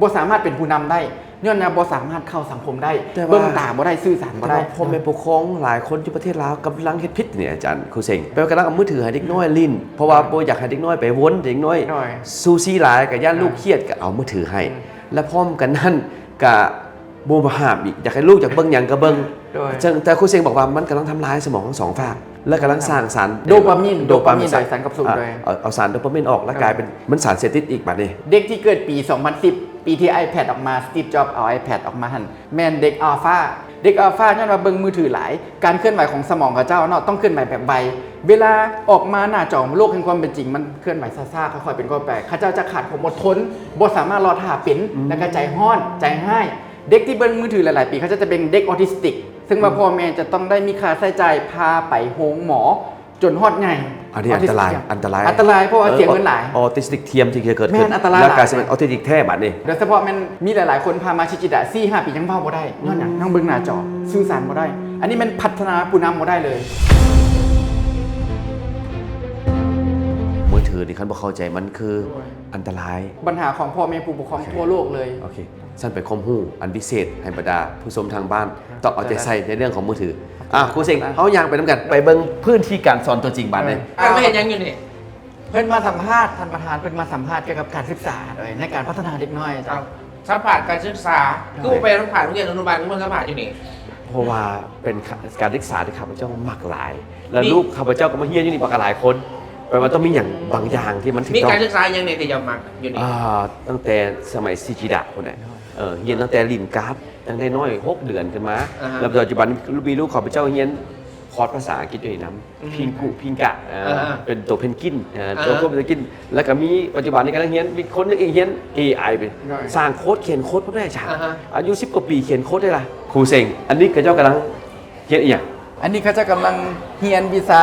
ບໍ່ສາມາດເປັນຜູ້ນຳໄດ້ ຍ້ອນວ່າບໍ່ສາມາດເຂົ້າສັງຄົມໄດ້ ແຕ່ວ່າ ເບິ່ງຕາບໍ່ໄດ້ ສື່ສານບໍ່ໄດ້. ແຕ່ວ່າພໍ່ແມ່ ເນາະ ປົກຄອງຫຼາຍຄົນຢູ່ປະເທດລາວກຳລັງເຮັດຜິດນີ້ ອາຈານຄູເຊັງ ແປວ່າກຳລັງເອົາມືຖືໃຫ້ເດັກນ້ອຍຫຼິ້ນ ເພາະວ່າ ໂດຍ ບໍ່ຢາກໃຫ້ເດັກນ້ອຍໄປວົນ ເດັກນ້ອຍ ໂດຍ ຊູຊີຫຼາຍ ກໍຢ້ານ ໂດຍ ລູກຄຽດ ກໍເອົາມືຖືໃຫ້ ໂດຍ ແລະ ພ້ອມກັນນັ້ນກະບໍ່ຫ້າມອີກ ຢາກໃຫ້ລູກຢາກເບິ່ງຫຍັງກໍເບິ່ງ ໂດຍ ເຊິ່ງ ແຕ່ຄູເຊັງບອກວ່າມັນກຳລັງທຳລາຍສະໝອງທັງສອງຟາກ ແລະ ກຳລັງສ້າງສານ ໂດປາມິນ ໂດປາມິນ ໂດປາມິນ ສານຄວາມສຸກ ອ່າ ໂດຍ ເອົາ ເອົາສານໂດປາມິນອອກ ແລ້ວ ໂດຍ ກາຍເປັນມັນສານເສບຕິດອີກບາດນີ້. ເດັກທີ່ເກີດປີສອງພັນສິບ ປີທີ່ໄອແພດອອກມາ ສະຕີບ ຈັອບ ເອົາໄອແພດອອກມາຫັ້ນ ແມ່ນເດັກອັລຟາ ເດັກອັລຟາ ຍ້ອນວ່າເບິ່ງມືຖືຫຼາຍ ການເຄື່ອນໄຫວຂອງສະໝອງເຂົາເຈົ້າເນາະ ຕ້ອງເຄື່ອນໄຫວແບບໄວ ເວລາອອກມາໜ້າຈໍໂລກແຫ່ງຄວາມເປັນຈິງ ມັນເຄື່ອນໄຫວຊ້າໆ ຄ່ອຍໆເປັນຄ່ອຍໄປ ເຂົາເຈົ້າຈະຂາດຄວາມອົດທົນ ບໍ່ສາມາດລໍຖ້າເປັນ ອືມ ແລ້ວກໍໃຈຮ້ອນ ໃຈຮ້າຍ. ເດັກທີ່ເບິ່ງມືຖືຫຼາຍໆປີ ເຂົາເຈົ້າຈະເປັນເດັກອອທິສຕິກ ເຊິ່ງວ່າ ອືມ ພໍ່ແມ່ຈະຕ້ອງໄດ້ມີຄ່າໃຊ້ຈ່າຍພາໄປໂຮງໝໍ ຈົນຮອດໃຫຍ່ ອັນນີ້ອັນຕະລາຍ ອັນຕະລາຍ ອັນຕະລາຍ ເພາະວ່າເສຍເງິນຫຼາຍ ອອທິສຕິກທຽມທີ່ເກີດຂຶ້ນ ແມ່ນອັນຕະລາຍຫຼາຍ ແລ້ວກາຍເປັນອອທິສຕິກແທ້ບາດນີ້ ໂດຍສະເພາະແມ່ນມີຫຼາຍໆຄົນພາມາຊິຈິດະ ສີ່ຫ້າປີຍັງເວົ້າບໍ່ໄດ້ ຍ້ອນຫຍັງ? ຍັງເບິ່ງໜ້າຈໍ ສື່ສານບໍ່ໄດ້ ອັນນີ້ແມ່ນພັດທະນາຜູ້ນຳບໍ່ໄດ້ເລີຍ. ມືຖືນີ້ຄັນບໍ່ເຂົ້າໃຈມັນຄືອັນຕະລາຍ ບັນຫາຂອງພໍ່ແມ່ຜູ້ປົກຄອງທົ່ວໂລກເລີຍ. ໂອເຄ ຊັ້ນເປັນຄວາມຮູ້ອັນພິເສດໃຫ້ບັນດາຜູ້ຊົມທາງບ້ານ ຕ້ອງເອົາໃຈໃສ່ໃນເລື່ອງຂອງມືຖື. ອ່າ ຄູເສັງ ເຮົາຍ່າງໄປນຳກັນ ໄປເບິ່ງພື້ນທີ່ການສອນຕົວຈິງບາດນີ້. ເອີ ເພິ່ນມາເຮັດຫຍັງຢູ່ນີ້? ເພິ່ນມາສຳພາດ ທ່ານປະທານ ເພິ່ນມາສຳພາດກ່ຽວກັບການສຶກສາໂດຍ ໃນການພັດທະນາເດັກນ້ອຍ. ເອົ້າ ສຳພາດການສຶກສາ ຄືບໍ່ໄປສຳພາດໂຮງຮຽນອະນຸບານ ຄືມາສຳພາດຢູ່ນີ້? ເພາະວ່າເປັນການສຶກສາທີ່ຂ້າພະເຈົ້າມັກຫຼາຍ ແລ້ວລູກຂ້າພະເຈົ້າກໍມາຮຽນຢູ່ນີ້ບັກຫຼາຍຄົນ ແປວ່າຕ້ອງມີຫຍັງບາງຢ່າງທີ່ມັນຖືກຕ້ອງ. ມີການສຶກສາຫຍັງແດ່ທີ່ເຈົ້າມັກຢູ່ນີ້? ອ່າ ຕັ້ງແຕ່ສະໄໝຊິຈິດະພຸ້ນແຫຼະ ຮຽນຕັ້ງແຕ່ຫຼິ້ນກາດ ຕັ້ງແຕ່ນ້ອຍຫົກເດືອນຂຶ້ນມາ ແລ້ວປັດຈຸບັນມີລູກຂ້າພະເຈົ້າຮຽນຄອດພາສາອັງກິດຢູ່ນີ້ນຳ ພິງກຸ ພິງກະ ເປັນໂຕເພນກິນ ໂຕພວກເພນກິນ ແລ້ວກໍມີປັດຈຸບັນນີ້ກຳລັງຮຽນ ມີຄົນໜຶ່ງອີກຮຽນເອໄອ ໄປສ້າງໂຄດ ຂຽນໂຄດພວກນັ້ນ ອາຈານ ອາຍຸສິບກວ່າປີຂຽນໂຄດໄດ້ລະ. ຄູເສັງ ອັນນີ້ເຂົາເຈົ້າກຳລັງຮຽນອີ່ຫຍັງ? ອັນນີ້ເຂົາເຈົ້າກຳລັງຮຽນວິຊາ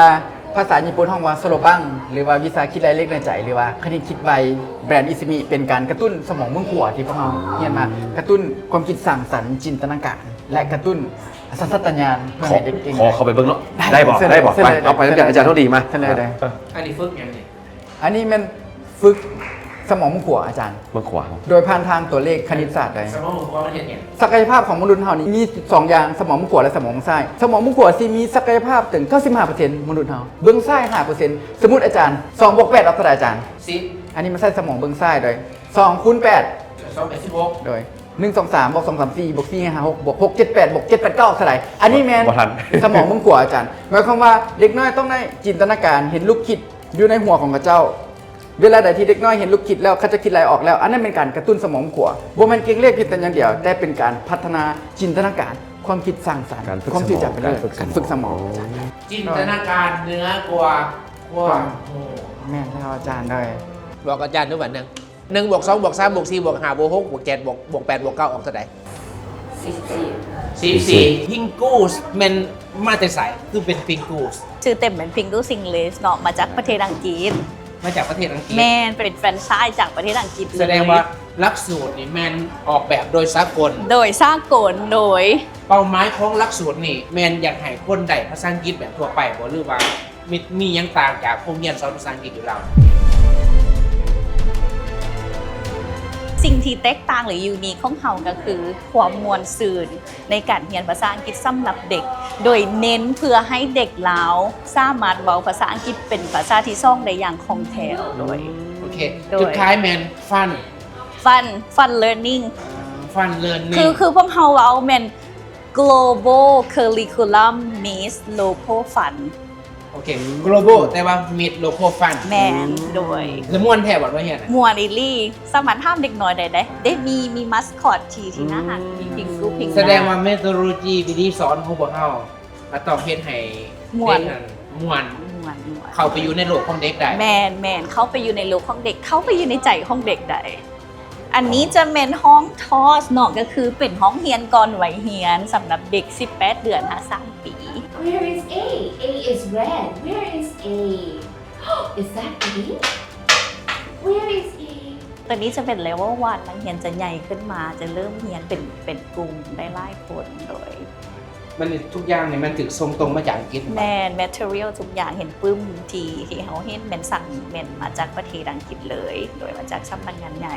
ພາສາຍີ່ປຸ່ນຮ້ອງວ່າໂຊໂລບັງ ຫຼືວ່າວິຊາຄິດໄລ່ເລກໃນໃຈ ຫຼືວ່າຄະນິດຄິດໄວ ແບຣນອິຊິມິ ເປັນການກະຕຸ້ນສະໝອງເບື້ອງຂວາທີ່ພວກເຮົາຮຽນມາ ກະຕຸ້ນຄວາມຄິດສ້າງສັນ ຈິນຕະນາການ ແລະ ກະຕຸ້ນສັນຊາດຕະຍານເພື່ອໃຫ້ເດັກເກັ່ງ. ຂໍເຂົ້າໄປເບິ່ງເນາະ ໄດ້ບໍ່? ໄດ້ບໍ່? ໄປ ເອົາໄປນຳກັນ ອາຈານທອງດີມາ. ອັນນີ້ຝຶກຫຍັງນີ້? ອັນນີ້ແມ່ນຝຶກສະໝອງເບື້ອງຂວາ ອາຈານ ເບື້ອງຂວາ ໂດຍຜ່ານທາງຕົວເລກຄະນິດສາດເລີຍ. ສະໝອງເບື້ອງຂວາມັນເຮັດຫຍັງ? ສັກກະຍະພາບຂອງມະນຸດເຮົານີ້ມີສອງຢ່າງ ສະໝອງເບື້ອງຂວາ ແລະ ສະໝອງເບື້ອງຊ້າຍ. ສະໝອງເບື້ອງຂວາ ຊິມີສັກກະຍະພາບເຖິງເກົ້າສິບຫ້າເປີເຊັນ ມະນຸດເຮົາ ເບື້ອງຊ້າຍຫ້າເປີເຊັນ. ສົມມຸດ ອາຈານ ສອງບວກແປດອອກເທົ່າໃດ ອາຈານ? ສິບ. ອັນນີ້ມັນໃຊ້ສະໝອງເບື້ອງຊ້າຍໂດຍ ສອງຄູນແປດ ສອງແປດສິບຫົກ ໂດຍ ໜຶ່ງ ສອງ ສາມ ບວກ ສອງ ສາມ ສີ່ ບວກ ສີ່ ຫ້າ ຫົກ ບວກ ຫົກ ເຈັດ ແປດ ບວກ ເຈັດ ແປດ ເກົ້າ ເທົ່າໃດ? ອັນນີ້ແມ່ນ ບໍ່ທັນ ສະໝອງເບື້ອງຂວາ ອາຈານ. ໝາຍຄວາມວ່າເດັກນ້ອຍຕ້ອງໄດ້ຈິນຕະນາການ ເຫັນລູກຄິດຢູ່ໃນຫົວຂອງເຂົາເຈົ້າ. ເວລາໃດທີ່ເດັກນ້ອຍເຫັນລູກຄິດແລ້ວ ເຂົາຈະຄິດໄລ່ອອກແລ້ວ ອັນນັ້ນແມ່ນການກະຕຸ້ນສະໝອງຂວາ. ບໍ່ແມ່ນເກັ່ງລຽກເຮັດແຕ່ຢ່າງດຽວ ແຕ່ເປັນການພັດທະນາຈິນຕະນາການ ຄວາມຄິດສ້າງສັນ ການຝຶກ ຄວາມຊື່ຈະເປັນເລີດ ການຝຶກສະໝອງ ການຝຶກສະໝອງ ຈິນຕະນາການເໜືອກວ່າຄວາມຮູ້. ແມ່ນແລ້ວ ອາຈານເອີຍ. ບອກອາຈານດູບາດໜຶ່ງ ໜຶ່ງບວກສອງບວກສາມບວກສີ່ບວກຫ້າບວກຫົກບວກເຈັດບວກ ບວກແປດບວກເກົ້າອອກເທົ່າໃດ? ສິບສີ່. ສິບສີ່. ພິງກູສແມ່ນມາແຕ່ໃສ? ຄືເປັນພິງກູສ? ຊື່ເຕັມແມ່ນພິງກູສອິງລິສເນາະ ມາຈາກປະເທດອັງກິດ. ມາຈາກປະເທດອັງກິດ. ແມ່ນ ເປັນແຟຣນໄຊຈາກປະເທດອັງກິດເລີຍ. ສະແດງວ່າຫຼັກສູດນີ້ແມ່ນອອກແບບໂດຍສາກົນ. ໂດຍສາກົນ ໂດຍ. ເປົ້າໝາຍຂອງຫຼັກສູດນີ້ແມ່ນຢາກໃຫ້ຄົນໄດ້ພາສາອັງກິດແບບທົ່ວໄປບໍ່ ຫຼືວ່າ ມີ ມີຫຍັງຕ່າງຈາກໂຮງຮຽນສອນພາສາອັງກິດຢູ່ລາວ? ສິ່ງທີ່ແຕກຕ່າງ ຫຼື ຢູນິກຂອງເຮົາກໍຄືຄວາມມ່ວນຊື່ນໃນການຮຽນພາສາອັງກິດສຳລັບເດັກ ໂດຍເນັ້ນເພື່ອໃຫ້ເດັກລາວສາມາດເວົ້າພາສາອັງກິດເປັນພາສາທີສອງໄດ້ຢ່າງຄ່ອງແຄ້ວ. ໂດຍ ໂອເຄ ໂດຍ ຈຸດຂາຍແມ່ນຟັນ ຟັນ ຟັນເລີນນິງ ຟັນເລີນນິງ ຄື ຄືພວກເຮົາເວົ້າແມ່ນ Global Curriculum Meets Local Fun. ໂອເຄ Global ແຕ່ວ່າ Meets Local Fun. ແມ່ນ ໂດຍ ແລ້ວມ່ວນແທ້ບໍ່ ມາຮຽນ? ມ່ວນອີ່ຫຼີ ສາມາດຖາມເດັກນ້ອຍໄດ້ເດ້ ເດ້ມີ ມີມາສຄອດທີ່ ທີ່ໜ້າຮັກ ມີພິງກູພິງ ສະແດງວ່າ methodology ວິທີສອນຂອງພວກເຮົາ ກໍຕ້ອງເຮັດໃຫ້ ມ່ວນ ເດັກນັ້ນມ່ວນ ມ່ວນ ມ່ວນ ເຂົ້າໄປຢູ່ໃນໂລກຂອງເດັກໄດ້. ແມ່ນ ແມ່ນ ເຂົ້າໄປຢູ່ໃນໂລກຂອງເດັກ ເຂົ້າໄປຢູ່ໃນໃຈຂອງເດັກໄດ້. ອັນນີ້ຈະແມ່ນຫ້ອງ TOS ເນາະ ກໍຄືເປັນຫ້ອງຮຽນກ່ອນໄວຮຽນ ສຳລັບເດັກສິບແປດເດືອນຫາສາມປີ. Where is A? A is red. Where is A? Is that A? Where is A? ຕົວນີ້ຈະເປັນ level one ນັກຮຽນຈະໃຫຍ່ຂຶ້ນມາ ຈະເລີ່ມຮຽນເປັນ ເປັນກຸ່ມໄດ້ຫຼາຍຄົນ ໂດຍ ມັນ ທຸກຢ່າງນີ້ມັນຖືກສົ່ງຕົງມາຈາກອັງກິດ. ແມ່ນ material ທຸກຢ່າງ ເຫັນປຶ້ມທີ່ ທີ່ເຮົາເຫັນແມ່ນສັ່ງ ແມ່ນມາຈາກປະເທດອັງກິດເລີຍ ໂດຍມາຈາກສຳນັກງານໃຫຍ່.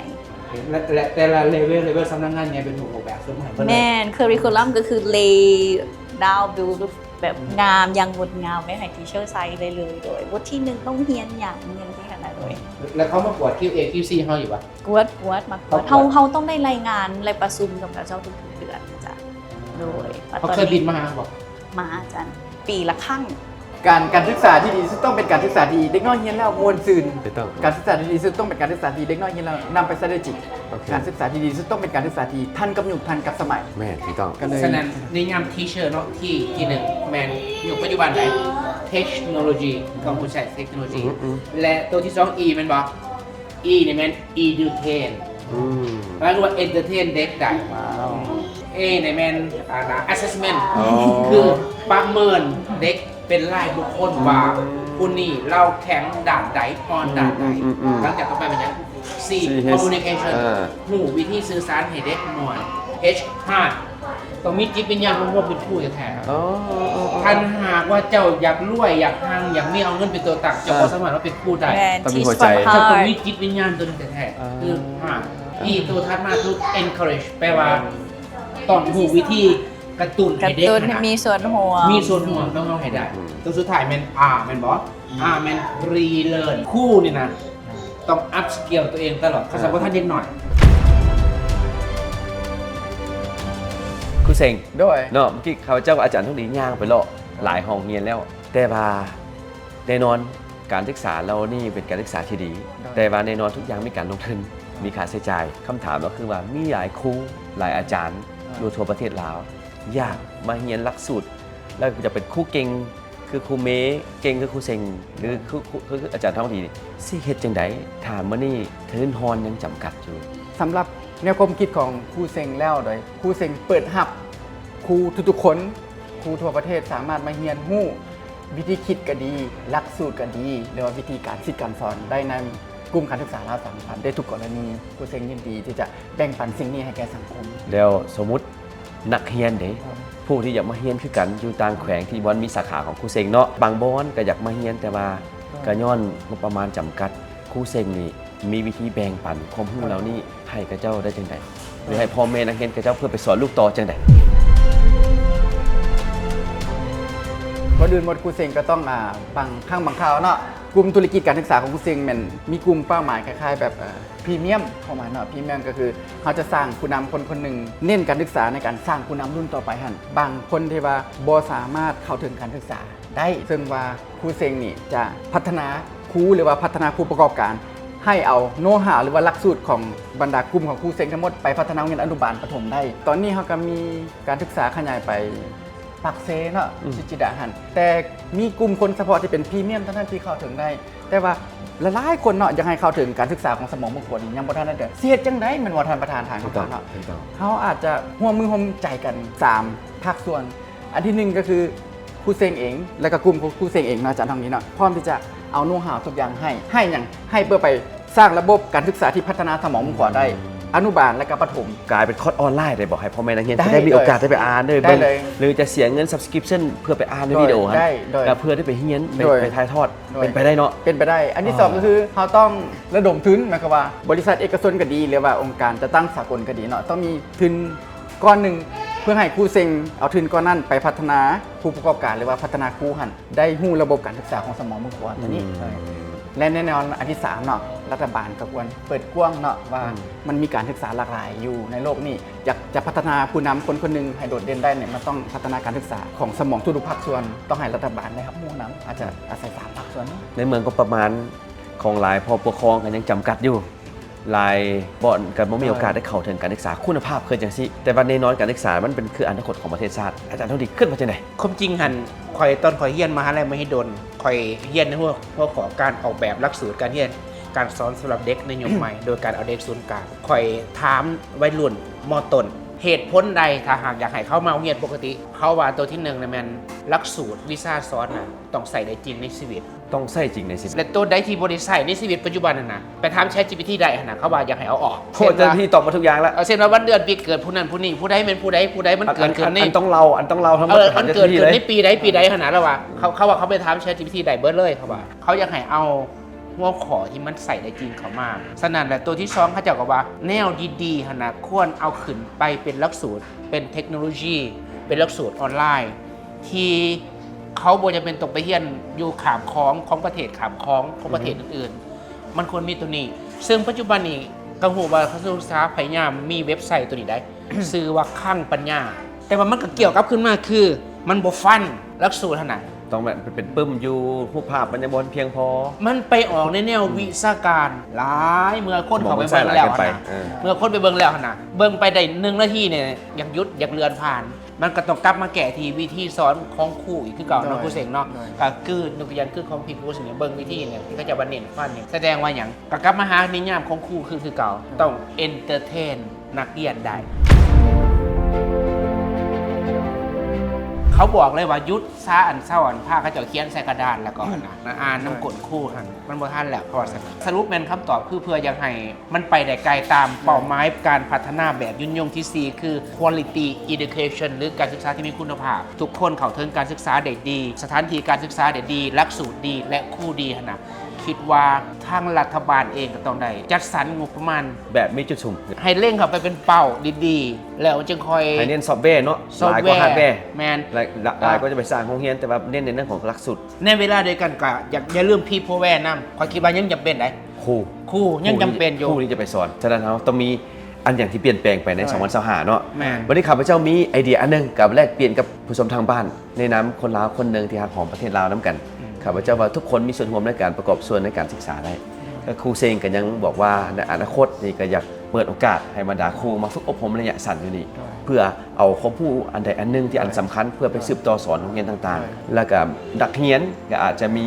ແລະ ແລະແຕ່ລະ level level ສຳນັກງານໃຫຍ່ເປັນຜູ້ອອກແບບສົ່ງໃຫ້ເພິ່ນເລີຍ. ແມ່ນ curriculum ກໍຄື lay down build ແບບງາມ ຢ່າງງົດງາມໄວ້ໃຫ້ teacher ໃຊ້ໄດ້ເລີຍ ໂດຍບົດທີໜຶ່ງຕ້ອງຮຽນຫຍັງ ຮຽນທີ່ຫັ້ນນະ ໂດຍ ແລ້ວເຂົາມາກວດ QA QC ເຮົາຢູ່ບໍ່? ກວດ ກວດ ມາກວດ ເຮົາ ເຮົາຕ້ອງໄດ້ລາຍງານ ແລະ ປະຊຸມກັບເຂົາເຈົ້າທຸກໆເດືອນ. ໂດຍ ເຂົາເຄີຍບິນມາຫາບໍ່? ມາ ອາຈານ ປີລະຄັ້ງ. ການ ການສຶກສາທີ່ດີທີ່ສຸດຕ້ອງເປັນການສຶກສາທີ່ເດັກນ້ອຍຮຽນແລ້ວມ່ວນຊື່ນ. ຖືກຕ້ອງ. ການສຶກສາທີ່ດີທີ່ສຸດຕ້ອງເປັນການສຶກສາທີ່ເດັກນ້ອຍຮຽນແລ້ວນຳໄປໃຊ້ໄດ້ຈິງ. ໂອເຄ. ການສຶກສາທີ່ດີທີ່ສຸດຕ້ອງເປັນການສຶກສາທີ່ທັນກັບຍຸກ ທັນກັບສະໄໝ. ແມ່ນ ຖືກຕ້ອງ. ກໍເລີຍ ສະນັ້ນ ນິຍາມ teacher ເນາະ T ທີໜຶ່ງແມ່ນຍຸກປັດຈຸບັນໃດ technology ຄວາມຮູ້ໃຊ້ເທັກໂນໂລຊີ ອືມໆ ແລະ ໂຕທີສອງ E ແມ່ນບໍ່? E ນີ້ແມ່ນ educate ອືມ ແປວ່າ entertain ເດັກໄດ້. ວ້າວ A ນີ້ແມ່ນ ອ່າ assessment ອໍ ຄືປະເມີນເດັກເປັນລາຍບຸກຄົນວ່າ ອືມ ຜູ້ນີ້ລາວແຂງດ້ານໃດ ອ່ອນດ້ານໃດ. ອືມໆໆໆ ຫຼັງຈາກຕໍ່ໄປແມ່ນຫຍັງ? ຊີ ຊີ ຄອມມູນິເຄຊັນ ເອີ ຮູ້ວິທີສື່ສານໃຫ້ເດັກນ້ອຍ. ເອັດ ຮາດ ຕ້ອງມີຈິດວິນຍານຂອງຄວາມເປັນຄູແທ້ໆ. ອໍ ຄັນຫາກວ່າເຈົ້າຢາກລວຍ ຢາກຮັ່ງ ຢາກມີ ເອົາເງິນເປັນຕົວຕັ້ງ ເຈົ້າ ເອີ ບໍ່ສາມາດມາເປັນຄູໄດ້. ແມ່ນ teach from heart ຕ້ອງມີຈິດວິນຍານຕົວນີ້ແທ້ໆ. ເອີ ຄື ຮາດ ອີ ຕົວຖັດມາຄື ເອັນເຄີເຣຈ ແປວ່າ ແມ່ນ ຕ້ອງຮູ້ວິທີກະຕຸ້ນໃຫ້ເດັກ ກະຕຸ້ນໃຫ້ມີສ່ວນຮ່ວມ ມີສ່ວນຮ່ວມນຳເຮົາໃຫ້ໄດ້. ອືມ ຕົວສຸດທ້າຍແມ່ນ ອາ ແມ່ນບໍ່? ອືມ ອາ ແມ່ນຣີເລີນ. ຄູນີ້ນະ ຕ້ອງອັບສະກິວຕົວເອງຕະຫຼອດ ຄັນສະ ອ່າ ບໍ່ທັນເດັກນ້ອຍ. ຄູເສັງ ໂດຍ ເນາະ ເມື່ອກີ້ຂ້າພະເຈົ້າອາຈານທອງດີຍ່າງໄປເລາະຫຼາຍຫ້ອງຮຽນແລ້ວ ແຕ່ວ່າແນ່ນອນການສຶກສາເຫຼົ່ານີ້ເປັນການສຶກສາທີ່ດີ ໂດຍ ແຕ່ວ່າແນ່ນອນທຸກຢ່າງມີການລົງທຶນ ມີຄ່າໃຊ້ຈ່າຍ. ຄຳຖາມກໍຄືວ່າມີຫຼາຍຄູ ຫຼາຍອາຈານ ອ່າ ຢູ່ທົ່ວປະເທດລາວ ຢາກມາຮຽນຫຼັກສູດ ແລ້ວຢາກເປັນຄູເກັ່ງ ຄືຄູເມ ເກັ່ງຄືຄູເສັງ ຫຼື ຄື ຄື ຄືອາຈານທອງດີນີ້ ຊິເຮັດຈັ່ງໃດ ຖ້າມື້ນີ້ທຶນຮອນຍັງຈຳກັດຢູ່? ສຳລັບແນວຄວາມຄິດຂອງຄູເສັງແລ້ວໂດຍ ຄູເສັງເປີດຮັບຄູທຸກໆຄົນ ຄູທົ່ວປະເທດສາມາດມາຮຽນຮູ້ວິທີຄິດກໍດີ ຫຼັກສູດກໍດີ ຫຼືວ່າວິທີການສິດການສອນໄດ້ໃນກຸ່ມການສຶກສາລາວສາມພັນ ໄດ້ທຸກກໍລະນີ. ຄູເສັງຍິນດີທີ່ຈະແບ່ງປັນສິ່ງນີ້ໃຫ້ແກ່ສັງຄົມ. ແລ້ວສົມມຸດ ນັກຮຽນເດ້ ເອີ ຜູ້ທີ່ຢາກມາຮຽນຄືກັນ ຢູ່ຕ່າງແຂວງທີ່ບໍ່ມີສາຂາຂອງຄູເສັງເນາະ ບາງບ່ອນກໍຢາກມາຮຽນ ແຕ່ວ່າ ເອີ ກໍຍ້ອນງົບປະມານຈຳກັດ. ຄູເສັງນີ້ມີວິທີແບ່ງປັນຄວາມຮູ້ເຫຼົ່ານີ້ໃຫ້ຂະເຈົ້າໄດ້ຈັ່ງໃດ ຫຼືໃຫ້ພໍ່ແມ່ນັກຮຽນຂະເຈົ້າ ເພື່ອໄປສອນລູກຕໍ່ຈັ່ງໃດ? ກ່ອນອື່ນໝົດ ຄູເສັງກໍຕ້ອງ ອ່າ ບາງຄັ້ງບາງຄາວເນາະ ກຸ່ມທຸລະກິດການສຶກສາຂອງຄູເສັງແມ່ນມີກຸ່ມເປົ້າໝາຍຄ້າຍໆແບບ ເອີ ພຣີມຽມເຂົ້າມາເນາະ. ພຣີມຽມກໍຄືເຮົາຈະສ້າງຜູ້ນຳຄົນຄົນໜຶ່ງ ເນັ້ນການສຶກສາໃນການສ້າງຜູ້ນຳລຸ້ນຕໍ່ໄປຫັ້ນ. ບາງຄົນທີ່ວ່າບໍ່ສາມາດເຂົ້າເຖິງການສຶກສາໄດ້ ເຊິ່ງວ່າຄູເສັງນີ້ຈະພັດທະນາຄູ ຫຼືວ່າພັດທະນາຜູ້ປະກອບການ ໃຫ້ເອົາໂນຮາວ ຫຼືວ່າຫຼັກສູດຂອງບັນດາກຸ່ມຂອງຄູເສັງທັງໝົດ ໄປພັດທະນາໂຮງຮຽນອະນຸບານປະຖົມໄດ້. ຕອນນີ້ເຮົາກໍມີການສຶກສາຂະຫຍາຍໄປ ປາກເຊເນາະ ອືມ ຊິຈິດາຫັ້ນ ແຕ່ມີກຸ່ມຄົນສະເພາະທີ່ເປັນພຣີມຽມເທົ່ານັ້ນທີ່ເຂົ້າເຖິງໄດ້. ແຕ່ວ່າຫຼາຍໆຄົນເນາະ ຢາກໃຫ້ເຂົ້າເຖິງການສຶກສາຂອງສະໝອງເບື້ອງຂວານີ້ ຍັງບໍ່ທັນໄດ້ເດີນ. ຊິເຮັດຈັ່ງໃດແມ່ນບໍ່ ທ່ານປະທານ ທ່ານ ຖືກຕ້ອງ ເນາະ? ຖືກຕ້ອງ. ເຮົາອາດຈະຮ່ວມມືຮ່ວມໃຈກັນສາມພາກສ່ວນ. ອັນທີໜຶ່ງກໍຄືຄູເສັງເອງ ແລ້ວກໍກຸ່ມຂອງຄູເສັງເອງເນາະ ອາຈານທອງດີເນາະ ພ້ອມທີ່ຈະເອົາໂນຮາວທຸກຢ່າງໃຫ້. ໃຫ້ຫຍັງ? ໃຫ້ເພື່ອໄປ ສ້າງລະບົບການສຶກສາທີ່ພັດທະນາສະໝອງເບື້ອງຂວາໄດ້ ອືມ ອະນຸບານ ແລະກະປະຖົມ. ກາຍເປັນຄອດອອນລາຍໄດ້ບໍ່? ໃຫ້ພໍ່ແມ່ນັກຮຽນ ໄດ້ ໄດ້ມີໂອກາດໄດ້ໄປອ່ານ ໄດ້ເບິ່ງ ໄດ້ເລີຍ ຫຼືຈະເສຍເງິນ subscription ເພື່ອໄປອ່ານໃນວິດີໂອຫັ້ນ ໄດ້ ເພື່ອໄດ້ໄປຮຽນ ໄປ ໄປຖ່າຍທອດ ເປັນໄປໄດ້ເນາະ? ເປັນໄປໄດ້. ອັນທີສອງກໍຄື ເຮົາຕ້ອງລະດົມທຶນ ໝາຍຄວາມວ່າ ບໍລິສັດເອກະຊົນກໍດີ ຫຼືວ່າອົງການຈັດຕັ້ງສາກົນກໍດີເນາະ ຕ້ອງມີທຶນກ້ອນໜຶ່ງ ເພື່ອໃຫ້ຄູເສັງເອົາທຶນກ້ອນນັ້ນໄປພັດທະນາຜູ້ປະກອບການ ຫຼືວ່າພັດທະນາຄູຫັ້ນ ໄດ້ຮູ້ລະບົບການສຶກສາຂອງສະໝອງເບື້ອງຂວາຕົວນີ້. ອືມ ເອີ ແລະແນ່ນອນອັນທີສາມເນາະ ລັດຖະບານກໍຄວນເປີດກວ້າງເນາະ ວ່າ ອືມ ມັນມີການສຶກສາຫຼາກຫຼາຍຢູ່ໃນໂລກນີ້. ຢາກຈະພັດທະນາຜູ້ນຳຄົນຄົນໜຶ່ງໃຫ້ໂດດເດັ່ນໄດ້ນີ້ ມັນຕ້ອງພັດທະນາການສຶກສາຂອງສະໝອງທຸກໆພາກສ່ວນ ຕ້ອງໃຫ້ລັດຖະບານໄດ້ຮັບຮູ້ນຳ. ອາດຈະ ອືມ ອາໄສສາມພາກສ່ວນນີ້. ໃນເມືອງງົບປະມານຂອງຫຼາຍພໍ່ປົກຄອງກໍຍັງຈຳກັດຢູ່. ຫຼາຍບ່ອນກໍບໍ່ມີໂອກາດໄດ້ເຂົ້າເຖິງການສຶກສາຄຸນນະພາບຄືຈັ່ງຊີ້ ແຕ່ວ່າແນ່ນອນການສຶກສາມັນເປັນຄືອະນາຄົດຂອງປະເທດຊາດ. ອາຈານທອງດີຄິດວ່າຈັ່ງໃດ? ຄວາມຈິງຫັ້ນ ຂ້ອຍ ຕອນຂ້ອຍຮຽນມະຫາໄລມະຫິດົນ ຂ້ອຍຮຽນໃນຫົວ ຫົວຂໍ້ການອອກແບບຫຼັກສູດການຮຽນການສອນສຳລັບເດັກໃນຍຸກໃໝ່ ໂດຍການເອົາເດັກສູນກາງ. ຂ້ອຍຖາມໄວລຸ້ນ ມ.ຕົ້ນ ເຫດຜົນໃດ ຖ້າຫາກຢາກໃຫ້ເຂົາມາໂຮງຮຽນປົກກະຕິ ເຂົາວ່າໂຕທີໜຶ່ງນະແມ່ນຫຼັກສູດວິຊາສອນນະ ຕ້ອງໃຊ້ໄດ້ຈິງໃນຊີວິດ. ຕ້ອງໃຊ້ຈິງໃນຊີວິດ. ແລະໂຕໃດທີ່ບໍ່ໄດ້ໃຊ້ໃນຊີວິດປັດຈຸບັນຫັ້ນນະ ໄປຖາມ ChatGPT ໄດ້ຫັ້ນນະ ເຂົາວ່າຢາກໃຫ້ເອົາອອກ. ເພາະ ChatGPT ຕອບມາທຸກຢ່າງແລ້ວ. ເອີ ເຊັ່ນວ່າວັນເດືອນປີເກີດຜູ້ນັ້ນຜູ້ນີ້ ຜູ້ໃດແມ່ນຜູ້ໃດ ຜູ້ໃດມັນເກີດຂຶ້ນໃນ ອັນຕ້ອງເລົ່າ ອັນຕ້ອງເລົ່າທັງໝົດ ເອີ ອັນເກີດຂຶ້ນໃນປີໃດ ໃນປີໃດ ປີໃດຫັ້ນນະ ລະວ່າ ເຂົາ ເຂົາວ່າເຂົາໄປຖາມ ChatGPT ໄດ້ເບິດເລີຍ ເຂົາວ່າ ເຂົາຢາກໃຫ້ເອົາຫົວຂໍ້ທີ່ມັນໃຊ້ໄດ້ຈິງເຂົ້າມາ. ສະນັ້ນແຫຼະ ໂຕທີສອງ ເຂົາເຈົ້າກໍວ່າ ແນວດີໆຫັ້ນນະ ຄວນເອົາຂຶ້ນໄປເປັນຫຼັກສູດ ເປັນເທັກໂນໂລຊີ ເປັນຫຼັກສູດອອນລາຍ ທີ່ເຂົາບໍ່ຈຳເປັນຕ້ອງໄປຮຽນຢູ່ຂ້າມຂອງຂອງປະເທດ ຂ້າມຂອງຂອງປະເທດ ອືຮຶ ອື່ນໆ ມັນຄວນມີໂຕນີ້. ເຊິ່ງປັດຈຸບັນນີ້ກໍຮູ້ວ່າກະຊວງສຶກສາພະຍາຍາມມີເວັບໄຊໂຕນີ້ໄດ໋ ຊື່ວ່າຄັງປັນຍາ ແຕ່ວ່າມັນກໍກ່ຽວກັບຄືນມາ ຄືມັນບໍ່ຟັນຫຼັກສູດຫັ້ນນະ. ຕ້ອງແບບເປັນປຶ້ມຢູ່ຮູບພາບ ມັນຍັງບໍ່ພຽງພໍ. ມັນໄປອອກໃນແນວ ອືມ ວິຊາການຫຼາຍ ເມື່ອຄົນເຂົ້າໄປເບິ່ງແລ້ວຫັ້ນນະ ເອີ ເມື່ອຄົນໄປເບິ່ງແລ້ວຫັ້ນນະ ເບິ່ງໄປໄດ້ໜຶ່ງນາທີນີ້ ຢາກຢຸດ ຢາກເລື່ອນຜ່ານ. ມັນກໍຕ້ອງກັບມາແກ້ທີ່ວິທີສອນຂອງຄູອີກຄືເກົ່າເນາະ ໂດຍ ຄູເສັງເນາະ ໂດຍ ກໍຄືຍົກຕົວຢ່າງຄືຂອງພີ່ພູຊິນີ້ ເບິ່ງວິທີນີ້ ທີ່ເຂົາເຈົ້າວ່າເນັ້ນຟັນນີ້ ສະແດງວ່າຫຍັງ? ກໍກັບມາຫານິຍາມຂອງຄູຄື ຄືເກົ່າ ໂດຍ ຕ້ອງເອັນເຕີເທນນັກຮຽນໄດ້. ຄ ເຂົາບອກເລີຍວ່າຢຸດຊະ ອັນເຊົາ ອັນພາເຂົາເຈົ້າຂຽນໃສ່ກະດານ ແລ້ວກໍ ອືມ ອັນນ່າ ອ່ານນຳ ແມ່ນ ກົ້ນຄູຫັ້ນ ມັນບໍ່ທັນແລ້ວ ເພາະວ່າຊັ້ນ. ສະຫຼຸບແມ່ນຄຳຕອບຄືເພື່ອຍັງໃຫ້ມັນໄປໄດ້ໄກຕາມ ແມ່ນ ເປົ້າໝາຍການພັດທະນາແບບຍືນຍົງທີສີ່ ຄື quality education ຫຼື ການສຶກສາທີ່ມີຄຸນນະພາບ. ທຸກຄົນເຂົ້າເຖິງການສຶກສາໄດ້ດີ, ສະຖານທີ່ການສຶກສາໄດ້ດີ, ຫຼັກສູດດີ ແລະ ຄູດີຫັ້ນນະ. ຄິດວ່າທາງລັດຖະບານເອງກໍຕ້ອງໄດ້ຈັດສັນງົບປະມານແບບມີຈຸດສຸມ ໃຫ້ເລັງເຂົ້າໄປເປັນເປົ້າດີໆ ແລ້ວຈຶ່ງຄ່ອຍ ໃຫ້ເນັ້ນຊອບແວເນາະ ຊອບແວ ຫຼາຍກວ່າຮາດແວ. ແມ່ນ ຫຼາຍ ຫຼາຍ ອ່າ ກວ່າຈະໄປສ້າງໂຮງຮຽນ ແຕ່ວ່າເນັ້ນໃນເລື່ອງຂອງຫຼັກສູດ. ໃນເວລາດຽວກັນກໍຢາກ ຢ່າລືມ People Ware ນຳ. ຂ້ອຍຄິດວ່າຍັງຈຳເປັນໃດ໋ ຄູ ຄູຍັງຈຳເປັນຢູ່ ຄູນີ້ຈະໄປສອນ. ສະນັ້ນເຮົາຕ້ອງມີ ອັນຫຍັງທີ່ປ່ຽນແປງໄປໃນ ໂດຍ ສອງພັນຊາວຫ້າເນາະ. ແມ່ນ ບັດນີ້ຂ້າພະເຈົ້າມີໄອເດຍອັນໜຶ່ງ ກັບແລກປ່ຽນກັບຜູ້ຊົມທາງບ້ານ ໃນນາມຄົນລາວຄົນໜຶ່ງທີ່ຮັກຫອມປະເທດລາວນຳກັນ. ອືມ ຂ້າພະເຈົ້າວ່າທຸກຄົນມີສ່ວນຮ່ວມໃນການປະກອບສ່ວນໃນການສຶກສາໄດ້. ອືມ ແລະ ຄູເຊັງກໍຍັງບອກວ່າໃນອະນາຄົດນີ້ກໍຢາກເປີດໂອກາດໃຫ້ບັນດາຄູມາຝຶກອົບຮົມໄລຍະສັ້ນຢູ່ນີ້ ໂດຍ ເພື່ອເອົາຄວາມຮູ້ອັນໃດອັນໜຶ່ງທີ່ອັນສຳຄັນ ໂດຍ ເພື່ອໄປສືບຕໍ່ສອນໂຮງຮຽນຕ່າງໆ. ໂດຍ ແລ້ວກໍນັກຮຽນກໍອາດຈະມີ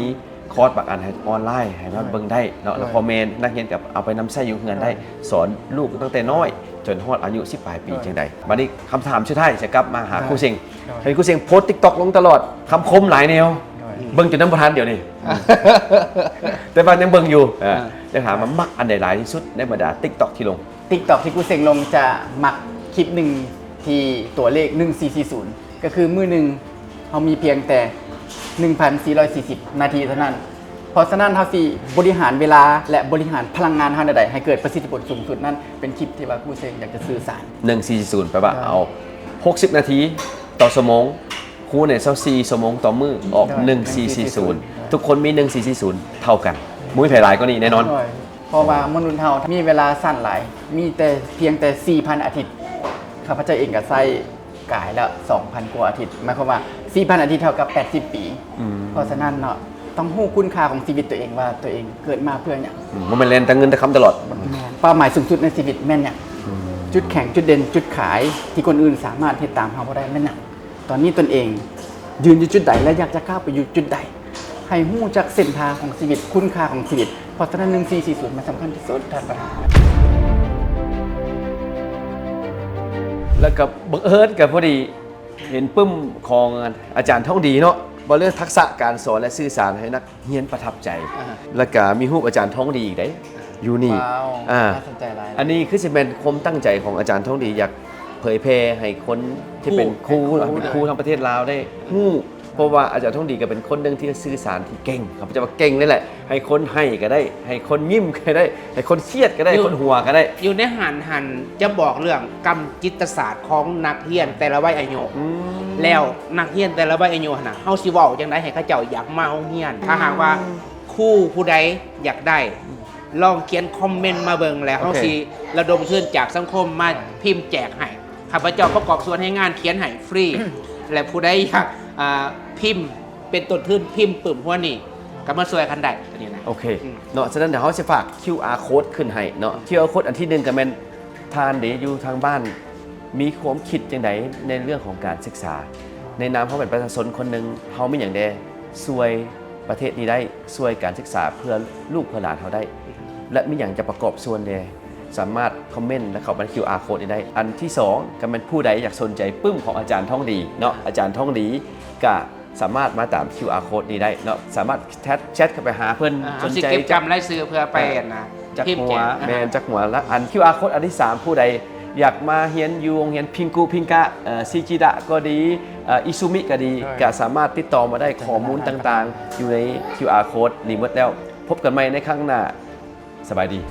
ຄອດບາງອັນໃຫ້ອອນລາຍໃຫ້ມາເບິ່ງໄດ້ເນາະ ໂດຍ ແລ້ວພໍ່ແມ່ນັກຮຽນກໍເອົາໄປນຳໃຊ້ຢູ່ເຮືອນໄດ້ ໂດຍ ສອນລູກຕັ້ງແຕ່ນ້ອຍຈົນຮອດອາຍຸສິບປາຍປີ ໂດຍ ຈັ່ງໃດ. ບັດນີ້ຄຳຖາມສຸດທ້າຍຈະກັບມາຫາ ໂດຍ ຄູເຊັງ. ໂດຍ ເຫັນຄູເຊັງໂພສ TikTok ລົງຕະຫຼອດ ຄຳຄົມຫຼາຍແນວ ໂດຍ ເບິ່ງຈົນນຳບໍ່ທັນດຽວນີ້ ແຕ່ວ່າຍັງເບິ່ງຢູ່. ເອີ ອ່າ ຢາກຖາມວ່າມັກອັນໃດຫຼາຍທີ່ສຸດໃນບັນດາ TikTok ທີ່ລົງ? TikTok ທີ່ຄູເຊັງລົງຈະມັກຄລິບໜຶ່ງທີ່ຕົວເລກໜຶ່ງສີ່ສີ່ສູນ ກໍຄືມື້ໜຶ່ງເຮົາມີພຽງແຕ່ໜຶ່ງພັນສີ່ຮ້ອຍສີ່ສິບນາທີເທົ່ານັ້ນ. ເພາະສະນັ້ນ ເຮົາຊິບໍລິຫານເວລາ ແລະ ບໍລິຫານພະລັງງານເຮົາແນວໃດໃຫ້ເກີດປະສິດທິຜົນສູງສຸດນັ້ນ ເປັນຄລິບທີ່ວ່າຄູເຊັງຢາກຈະສື່ສານ. ໜຶ່ງສີ່ສີ່ສູນ ແປວ່າ ໂດຍ ເອົາຫົກສິບນາທີຕໍ່ຊົ່ວໂມງ ຄູໃນຊາວສີ່ຊົ່ວໂມງຕໍ່ມື້ ອອກ ໂດຍ ໜຶ່ງສີ່ສີ່ສູນ ໜຶ່ງສີ່ສີ່ສູນ ທຸກຄົນມີໜຶ່ງສີ່ສີ່ສູນເທົ່າກັນ ບໍ່ມີໃຜຫຼາຍກວ່ານີ້ແນ່ນອນ. ໂດຍ ເພາະວ່າມະນຸດເຮົາມີເວລາສັ້ນຫຼາຍ ມີແຕ່ ພຽງແຕ່ສີ່ພັນອາທິດ. ຂ້າພະເຈົ້າເອງກໍໃຊ້ກາຍແລ້ວສອງພັນກວ່າອາທິດ ໝາຍຄວາມວ່າສີ່ພັນອາທິດເທົ່າກັບແປດສິບປີ. ອືມ ເພາະສະນັ້ນເນາະ ຕ້ອງຮູ້ຄຸນຄ່າຂອງຊີວິດຕົວເອງວ່າຕົວເອງເກີດມາເພື່ອຫຍັງ. ອືມ ບໍ່ແມ່ນແລ່ນແຕ່ເງິນແຕ່ຄຳຕະຫຼອດ. ແມ່ນ ເປົ້າໝາຍສູງສຸດໃນຊີວິດແມ່ນຫຍັງ? ອືມ ຈຸດແຂງ ຈຸດເດັ່ນ ຈຸດຂາຍທີ່ຄົນອື່ນສາມາດເຮັດຕາມເຮົາບໍ່ໄດ້ແມ່ນຫຍັງ? ຕອນນີ້ຕົນເອງຢືນຢູ່ຈຸດໃດ ແລະ ຢາກຈະກ້າວໄປຢູ່ຈຸດໃດ? ໃຫ້ຮູ້ຈັກເສັ້ນທາງຂອງຊີວິດ, ຄຸນຄ່າຂອງຊີວິດ. ເພາະສະນັ້ນ ໜຶ່ງສີ່ສີ່ສູນ ມັນສຳຄັນທີ່ສຸດ, ທ່ານປະທານ. ແລ້ວກໍບັງເອີນກໍພໍດີເຫັນປຶ້ມຂອງອາຈານທອງດີເນາະ, ເວົ້າເລື່ອງທັກສະການສອນ ແລະ ສື່ສານໃຫ້ນັກຮຽນປະທັບໃຈ. ອ່າ ແລ້ວກໍມີຮູບອາຈານທອງດີອີກເດ້ ອ່າ ຢູ່ນີ້. ວ້າວ ອ່າ ໜ້າສົນໃຈຫຼາຍ. ອັນນີ້ຄືຊິແມ່ນຄວາມຕັ້ງໃຈຂອງອາຈານທອງດີ ຢາກເຜີຍແຜ່ໃຫ້ຄົນທີ່ເປັນຄູ ເປັນຄູ ເປັນຄູ ອ່າ ທັງປະເທດລາວໄດ້ຮູ້. ເພາະວ່າອາຈານທອງດີກໍເປັນຄົນໜຶ່ງທີ່ສື່ສານທີ່ເກັ່ງ, ຂ້າພະເຈົ້າວ່າເກັ່ງເລີຍແຫຼະ, ໃຫ້ຄົນໄຫ້ກໍໄດ້, ໃຫ້ຄົນຍິ້ມກໍໄດ້, ໃຫ້ຄົນຄຽດກໍໄດ້, ໃຫ້ຄົນຫົວກໍໄດ້. ຢູ່ໃນຫັ້ນຫັ້ນຈະບອກເລື່ອງກຳຈິດຕະສາດຂອງນັກຮຽນແຕ່ລະໄວອາຍຸ. ອືມ ແລ້ວນັກຮຽນແຕ່ລະໄວອາຍຸຫັ້ນນະ, ເຮົາຊິເວົ້າຈັ່ງໃດໃຫ້ເຂົາເຈົ້າຢາກມາໂຮງຮຽນ? ຖ້າຫາກວ່າ ອືມ ຄູຜູ້ໃດຢາກໄດ້ ລອງຂຽນຄອມເມັນມາເບິ່ງ ແລ້ວເຮົາ ໂອເຄ ຊິລະດົມທຶນຈາກສັງຄົມມາພິມແຈກໃຫ້. ຂ້າພະເຈົ້າປະກອບສ່ວນໃຫ້ງານຂຽນໃຫ້ຟຣີ ແລະ ຜູ້ໃດຢາກ ອ່າ ພິມເປັນຕົ້ນທຶນພິມປຶ້ມຫົວນີ້ ກໍມາຊ່ວຍກັນໄດ້ ອັນນີ້ນະ. ໂອເຄ ອືມ ເນາະ, ສະນັ້ນດຽວເຮົາຊິຝາກຄິວອາໂຄດຂຶ້ນໃຫ້ເນາະ. ຄິວອາໂຄດອັນທີໜຶ່ງກໍແມ່ນ ທ່ານເດຢູ່ທາງບ້ານ ມີຄວາມຄິດຈັ່ງໃດໃນເລື່ອງຂອງການສຶກສາ? ໃນນາມເຮົາເປັນປະຊາຊົນຄົນໜຶ່ງ ເຮົາມີຫຍັງແດ່ຊ່ວຍປະເທດນີ້ໄດ້? ຊ່ວຍການສຶກສາເພື່ອລູກເພື່ອຫຼານເຮົາໄດ້ ແລະ ມີຫຍັງຈະປະກອບສ່ວນແດ່? ສາມາດຄອມເມັນ ແລະ ເຂົ້າມາໃນຄິວອາໂຄດນີ້ໄດ້. ອັນທີສອງ ກໍແມ່ນຜູ້ໃດຢາກສົນໃຈປຶ້ມຂອງອາຈານທອງດີເນາະ, ອາຈານທອງດີກະສາມາດມາຕາມຄິວອາໂຄດນີ້ໄດ້ເນາະ, ສາມາດແຊັດ ແຊັດເຂົ້າໄປຫາເພິ່ນ. ອ່າ ສົນໃຈ ເຮົາຊິເກັບກຳລາຍຊື່ເພື່ອໄປ ອ່າ ອັນນະ ຈັກຫົວ ພິມແຈກ. ແມ່ນ ຈັກຫົວລະ. ອັນຄິວອາໂຄດອັນທີສາມ ຜູ້ໃດຢາກມາຮຽນຢູ່ໂຮງຮຽນພິງກຸພິງກະ ເອີ ຊີຈິດະກໍດີ ເອີ ອິຊູມິກໍດີ ໂດຍ ກະສາມາດຕິດຕໍ່ມາໄດ້. ໂດຍ ຂໍ້ມູນຕ່າງໆຢູ່ໃນຄິວອາໂຄດນີ້ໝົດແລ້ວ. ພົບກັນໃໝ່ໃນຄັ້ງໜ້າ. ສະບາຍດີ.